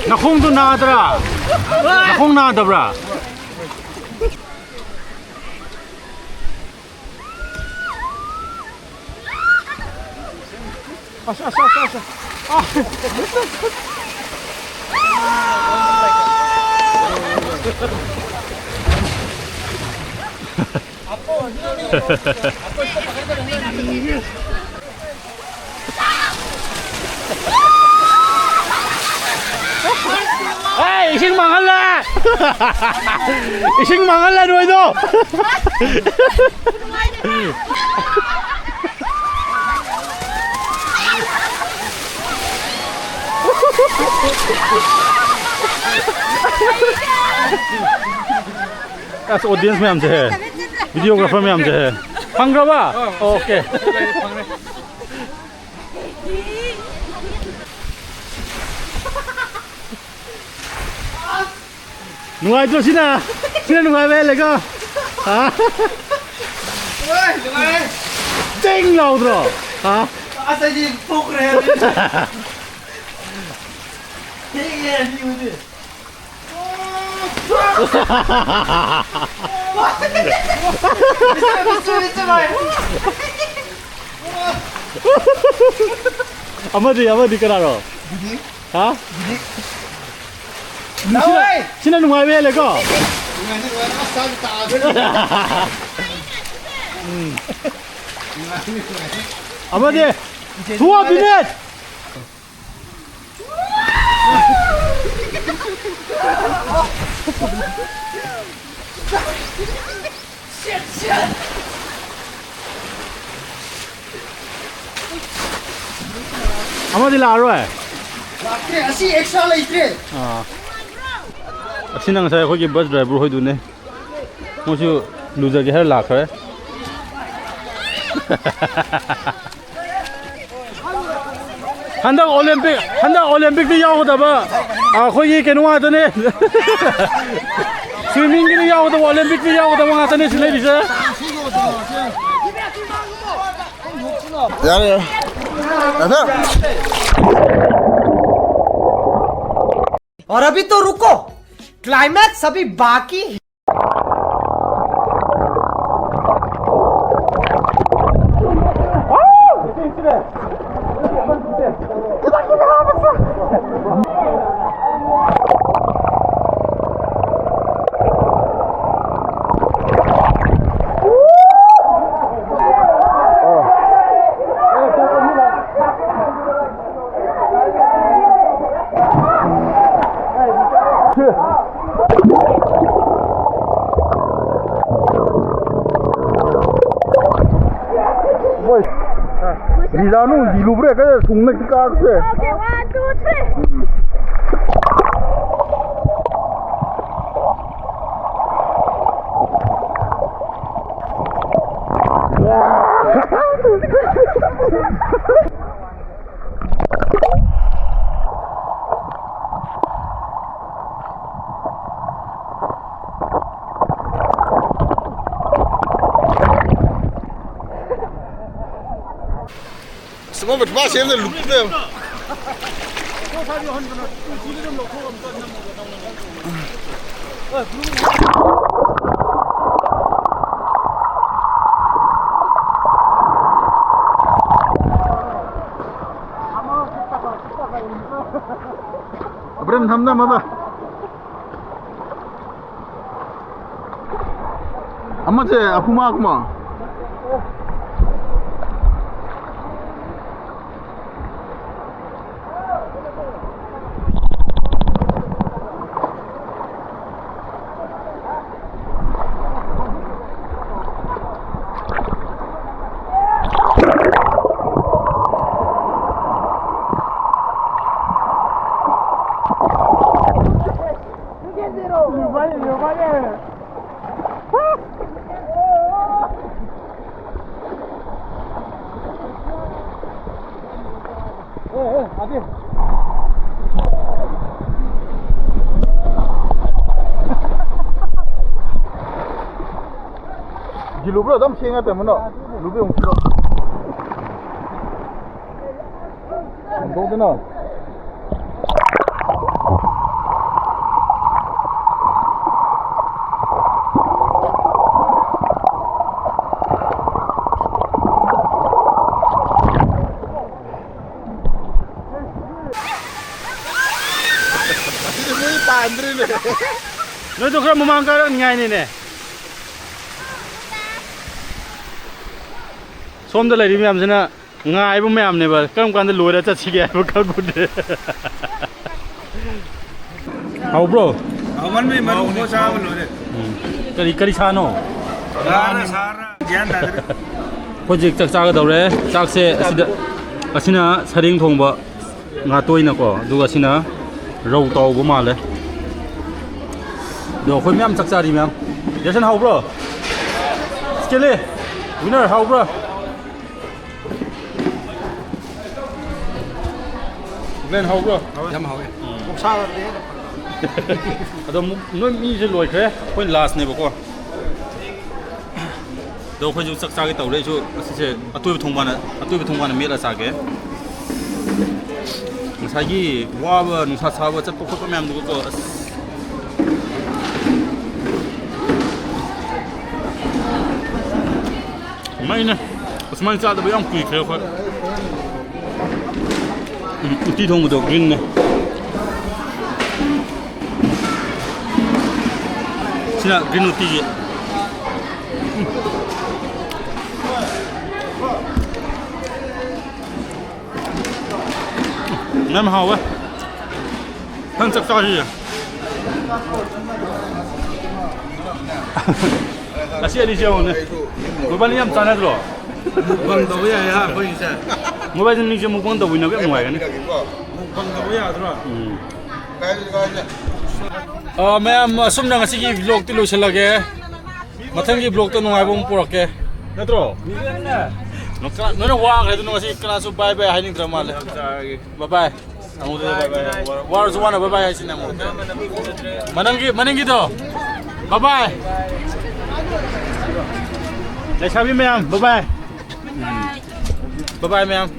ꯅꯈꯣꯡꯗꯣ ꯅꯥꯗ꯭ꯔꯥ? ꯅꯈꯣꯡ ꯅꯥꯗꯕ꯭ꯔꯥ? ꯑꯁ, ꯑꯁ, ꯑꯁ, ꯑꯁ꯫ ꯑꯥ꯫ ꯑꯦ, ꯏꯁꯤꯡ ꯃꯥꯡꯍꯜꯂꯦ! ꯏꯁꯤꯡ ꯃꯥꯡꯍꯜꯂꯦ ꯅꯣꯏꯗꯣ! ꯑꯁ, ꯑꯣꯗꯤꯌꯦꯟꯁ ꯃꯌꯥꯝꯁꯦ ꯍꯦ, ꯚꯤꯗꯤꯑꯣꯒ꯭ꯔꯥꯐꯔ ꯃꯌꯥꯝꯁꯦ ꯍꯦ꯫ ꯐꯪꯈ꯭ꯔꯕ? ꯑꯣꯀꯦ꯫ ꯅꯨꯡꯉꯥꯏꯇ꯭ꯔꯣ ꯁꯤꯅ? ꯁꯤꯅ ꯅꯨꯡꯉꯥꯏꯕ ꯍꯦꯜꯂꯦꯀꯣ? ꯍꯥ? ꯆꯤꯡ ꯂꯥꯎꯗ꯭ꯔꯣ? ꯍꯥ? ꯑꯁ, ꯑꯩꯗꯤ ꯊꯣꯛꯈ꯭ꯔꯦ꯫ ꯊꯦꯡꯉꯦ, ꯑꯅꯤ ꯎꯗꯦ꯫ ꯑꯃꯗꯤ, ꯑꯃꯗꯤ ꯀꯅꯥꯅꯣ? ꯍꯥ? ꯁꯤꯅ, ꯁꯤꯅ ꯅꯨꯡꯉꯥꯏꯕ ꯍꯦꯜꯂꯦꯀꯣ? ꯑꯃꯗꯤ ꯊꯨꯋꯥ ꯕꯤꯅꯦꯠ! ꯑꯃꯗꯤ ꯂꯥꯛꯑꯔꯣꯏ꯫ ꯂꯥꯛꯇ꯭ꯔꯦ, ꯑꯁꯤ ꯑꯦꯛꯁꯇ꯭ꯔꯥ ꯂꯩꯇ꯭ꯔꯦ꯫ ꯑꯥ꯫ ꯑꯁꯤꯅ ꯉꯁꯥꯏ ꯑꯩꯈꯣꯏꯒꯤ ꯕꯁ ꯗ꯭ꯔꯥꯏꯚꯔ ꯍꯣꯏꯗꯨꯅꯦ꯫ ꯃꯣꯏꯁꯨ ꯂꯨꯖꯒꯦ ꯍꯥꯏꯔ ꯂꯥꯛꯈ꯭ꯔꯦ꯫ ꯍꯟꯗꯛ ꯑꯣꯂꯦꯝꯄꯤꯛ, ꯍꯟꯗꯛ ꯑꯣꯂꯦꯝꯄꯤꯛꯇ ꯌꯥꯎꯒꯗꯕ ꯑꯩꯈꯣꯏꯒꯤ ꯀꯩꯅꯣ ꯉꯥꯛꯇꯅꯦ꯫ ꯁ꯭ꯋꯤꯃꯤꯡꯒꯤꯗ ꯌꯥꯎꯒꯗꯕ, ꯑꯣꯂꯦꯝꯄꯤꯛꯇ ꯌꯥꯎꯒꯗꯕ ꯉꯥꯛꯇꯅꯦ ꯁꯤ ꯂꯩꯔꯤꯁꯦ꯫ ꯌꯥꯔꯦ, ꯌꯥꯔꯦ꯫ ꯌꯥꯔꯦ꯫ और अभी तो रुको, क्लाइमैक्स अभी बाकी है। ꯃꯣꯏ ꯂꯤꯖꯥꯅꯨ ꯂꯤꯂꯨꯕ꯭ꯔꯦ ꯀꯩ ꯁꯨꯡꯅ ꯀꯥꯛꯁꯦ꯫ Okay, one, two, three. ꯑꯉꯧꯕ ꯊꯨꯝꯕꯥ ꯁꯦꯝꯗ ꯂꯨꯞꯄꯦ꯫ ꯑꯕ꯭ꯔꯦꯝ ꯊꯝꯅ ꯃꯕ꯫ ꯑꯃꯁꯦ ꯑꯍꯨꯝ ꯃꯉꯥ ꯀꯨꯝꯕ꯫ ꯂꯨꯕ꯭ꯔꯣ? ꯑꯗꯨꯝ ꯁꯦꯡꯉ ꯇꯝꯃꯅꯣ꯫ ꯂꯨꯕ ꯑꯃꯨꯛ ꯊꯤꯔꯣ꯫ ꯍꯟꯗꯣꯛꯇꯅ꯫ ꯅꯣꯏꯗꯣ ꯈꯔ ꯃꯃꯥꯡ ꯀꯥꯔꯛꯅꯤꯉꯥꯏꯅꯤꯅꯦ꯫ ꯁꯣꯝꯗ ꯂꯩꯔꯤ ꯃꯌꯥꯝꯁꯤꯅ ꯉꯥꯏꯕ ꯃꯌꯥꯝꯅꯦꯕ, ꯀꯔꯝ ꯀꯥꯟꯗ ꯂꯣꯏꯔ ꯆꯠꯁꯤꯒꯦ ꯍꯥꯏꯕ ꯈꯪꯗꯦ꯫ ꯍꯥꯎꯕ꯭ꯔꯣ? ꯍꯥꯎꯃꯟꯕꯩ ꯃꯔꯨ ꯈꯣꯛꯑ ꯆꯥꯕ ꯂꯣꯏꯔꯦ꯫ ꯎꯝ꯫ ꯀꯔꯤ, ꯀꯔꯤ ꯁꯥꯅꯣ? ꯁꯥꯔ, ꯁꯥꯔ꯫ ꯒ꯭ꯌꯥꯟ ꯇꯥꯗ꯭ꯔꯦ꯫ ꯑꯩꯈꯣꯏ ꯍꯧꯖꯤꯛ ꯆꯥꯛ ꯆꯥꯒꯗꯧꯔꯦ꯫ ꯆꯥꯛꯁꯦ ꯑꯁꯤꯗ, ꯑꯁꯤꯅ ꯁꯔꯦꯡ ꯊꯣꯡꯕ, ꯉꯥ ꯇꯣꯏꯅꯀꯣ, ꯑꯗꯨꯒ ꯑꯁꯤꯅ ꯔꯧ ꯇꯥꯎꯕ ꯃꯥꯜꯂꯦ꯫ ꯑꯗꯣ ꯑꯩꯈꯣꯏ ꯃꯌꯥꯝ ꯆꯥꯛ ꯆꯥꯔꯤ ꯃꯌꯥꯝ꯫ ꯖꯦꯁꯟ, ꯍꯥꯎꯕ꯭ꯔꯣ? ꯁ꯭ꯀꯦꯂꯤ, ꯋꯤꯅꯔ, ꯍꯥꯎꯕ꯭ꯔꯣ? ꯒ꯭ꯂꯦꯟ, ꯍꯥꯎꯕ꯭ꯔꯣ? ꯌꯥꯝ ꯍꯥꯎꯋꯦ꯫ ꯑꯣꯛꯁꯥꯒꯗꯤ ꯍꯦꯟꯅ ꯐꯖꯔꯦ꯫ ꯑꯗꯣ ꯑꯃꯨꯛ ꯅꯣꯏ ꯃꯤꯁꯦ ꯂꯣꯏꯈ꯭ꯔꯦ, ꯑꯩꯈꯣꯏ ꯂꯥꯁꯅꯦꯕꯀꯣ꯫ ꯑꯗꯣ ꯑꯩꯈꯣꯏꯁꯨ ꯆꯥꯛ ꯆꯥꯒꯦ ꯇꯧꯔꯦ꯫ ꯑꯩꯁꯨ ꯑꯁꯤꯁꯦ ꯑꯇꯣꯏꯕ ꯊꯣꯡꯕꯥꯅ, ꯑꯇꯣꯏꯕ ꯊꯣꯡꯕꯥꯅ ꯃꯦꯠꯂ ꯆꯥꯒꯦ꯫ ꯉꯁꯥꯏꯒꯤ ꯋꯥꯕ, ꯅꯨꯡꯁꯥ ꯁꯥꯕ ꯆꯠꯄ ꯈꯣꯠꯄ ꯃꯌꯥꯝꯗꯨꯒꯀꯣ, ꯑꯁ꯫ ꯃꯩꯅꯦ꯫ ꯑꯁꯨꯃꯥꯏꯅ ꯆꯥꯗꯕ ꯌꯥꯝ ꯀꯨꯏꯈ꯭ꯔꯦ ꯑꯩꯈꯣꯏ꯫ ꯎꯝ, ꯎꯇꯤ ꯊꯣꯡꯕꯗꯣ ꯒ꯭ꯔꯤꯟꯅꯦ꯫ ꯁꯤꯅ ꯒ꯭ꯔꯤꯟ ꯎꯇꯤꯒꯤ꯫ ꯎꯝ꯫ ꯌꯥꯝ ꯍꯥꯎꯋꯦ꯫ ꯅꯪ ꯆꯥꯛ ꯆꯥꯁꯤ꯫ ꯑꯁꯤ ꯑꯅꯤꯁꯦ ꯌꯦꯡꯉꯣꯅꯦ꯫ ꯃꯕꯥꯅꯤ ꯌꯥꯝ ꯆꯥꯟꯅꯗ꯭ꯔꯣ? ꯃꯨꯛꯕꯥꯡ ꯇꯧꯕ ꯌꯥꯏ ꯍꯥ, ꯑꯩꯈꯣꯏꯒꯤꯁꯦ꯫ ꯃꯕꯥꯅꯤꯁꯦ ꯃꯨꯛꯕꯥꯡ ꯇꯧꯃꯤꯟꯅꯕ ꯌꯥꯝ ꯅꯨꯡꯉꯥꯏꯒꯅꯤ꯫ ꯃꯨꯛꯕꯥꯡ ꯇꯧꯕ ꯌꯥꯗ꯭ꯔꯣ? ꯎꯝ꯫ ꯑ, ꯃꯌꯥꯝ, ꯑꯁꯨꯝꯅ ꯉꯁꯤꯒꯤ vlogꯇꯤ ꯂꯣꯏꯁꯤꯜꯂꯒꯦ꯫ ꯃꯊꯪꯒꯤ vlogꯇ ꯅꯨꯡꯉꯥꯏꯕ ꯑꯃ ꯄꯨꯔꯛꯀꯦ꯫ ꯅꯠꯇ꯭ꯔꯣ? ꯅꯣꯏꯅ ꯋꯥꯈ꯭ꯔꯦ, ꯑꯗꯨꯅ ꯉꯁꯤ ꯀꯅꯥꯁꯨ bye bye ꯍꯥꯏꯅꯤꯡꯗ꯭ꯔ ꯃꯥꯜꯂꯦ꯫ Bye bye꯫ ꯑꯃꯨꯛꯇ bye bye꯫ ꯋꯥꯔꯁꯨ ꯋꯥꯅ bye bye ꯍꯥꯏꯁꯤꯅꯦ ꯑꯃꯨꯛ꯫ ꯃꯅꯪꯒꯤ, ꯃꯅꯤꯡꯒꯤꯗꯣ꯫ Bye bye꯫ ꯂꯩꯁꯥꯕꯤ ꯃꯌꯥꯝ, bye bye꯫ ꯎꯝ꯫ Bye bye ꯃꯌꯥꯝ꯫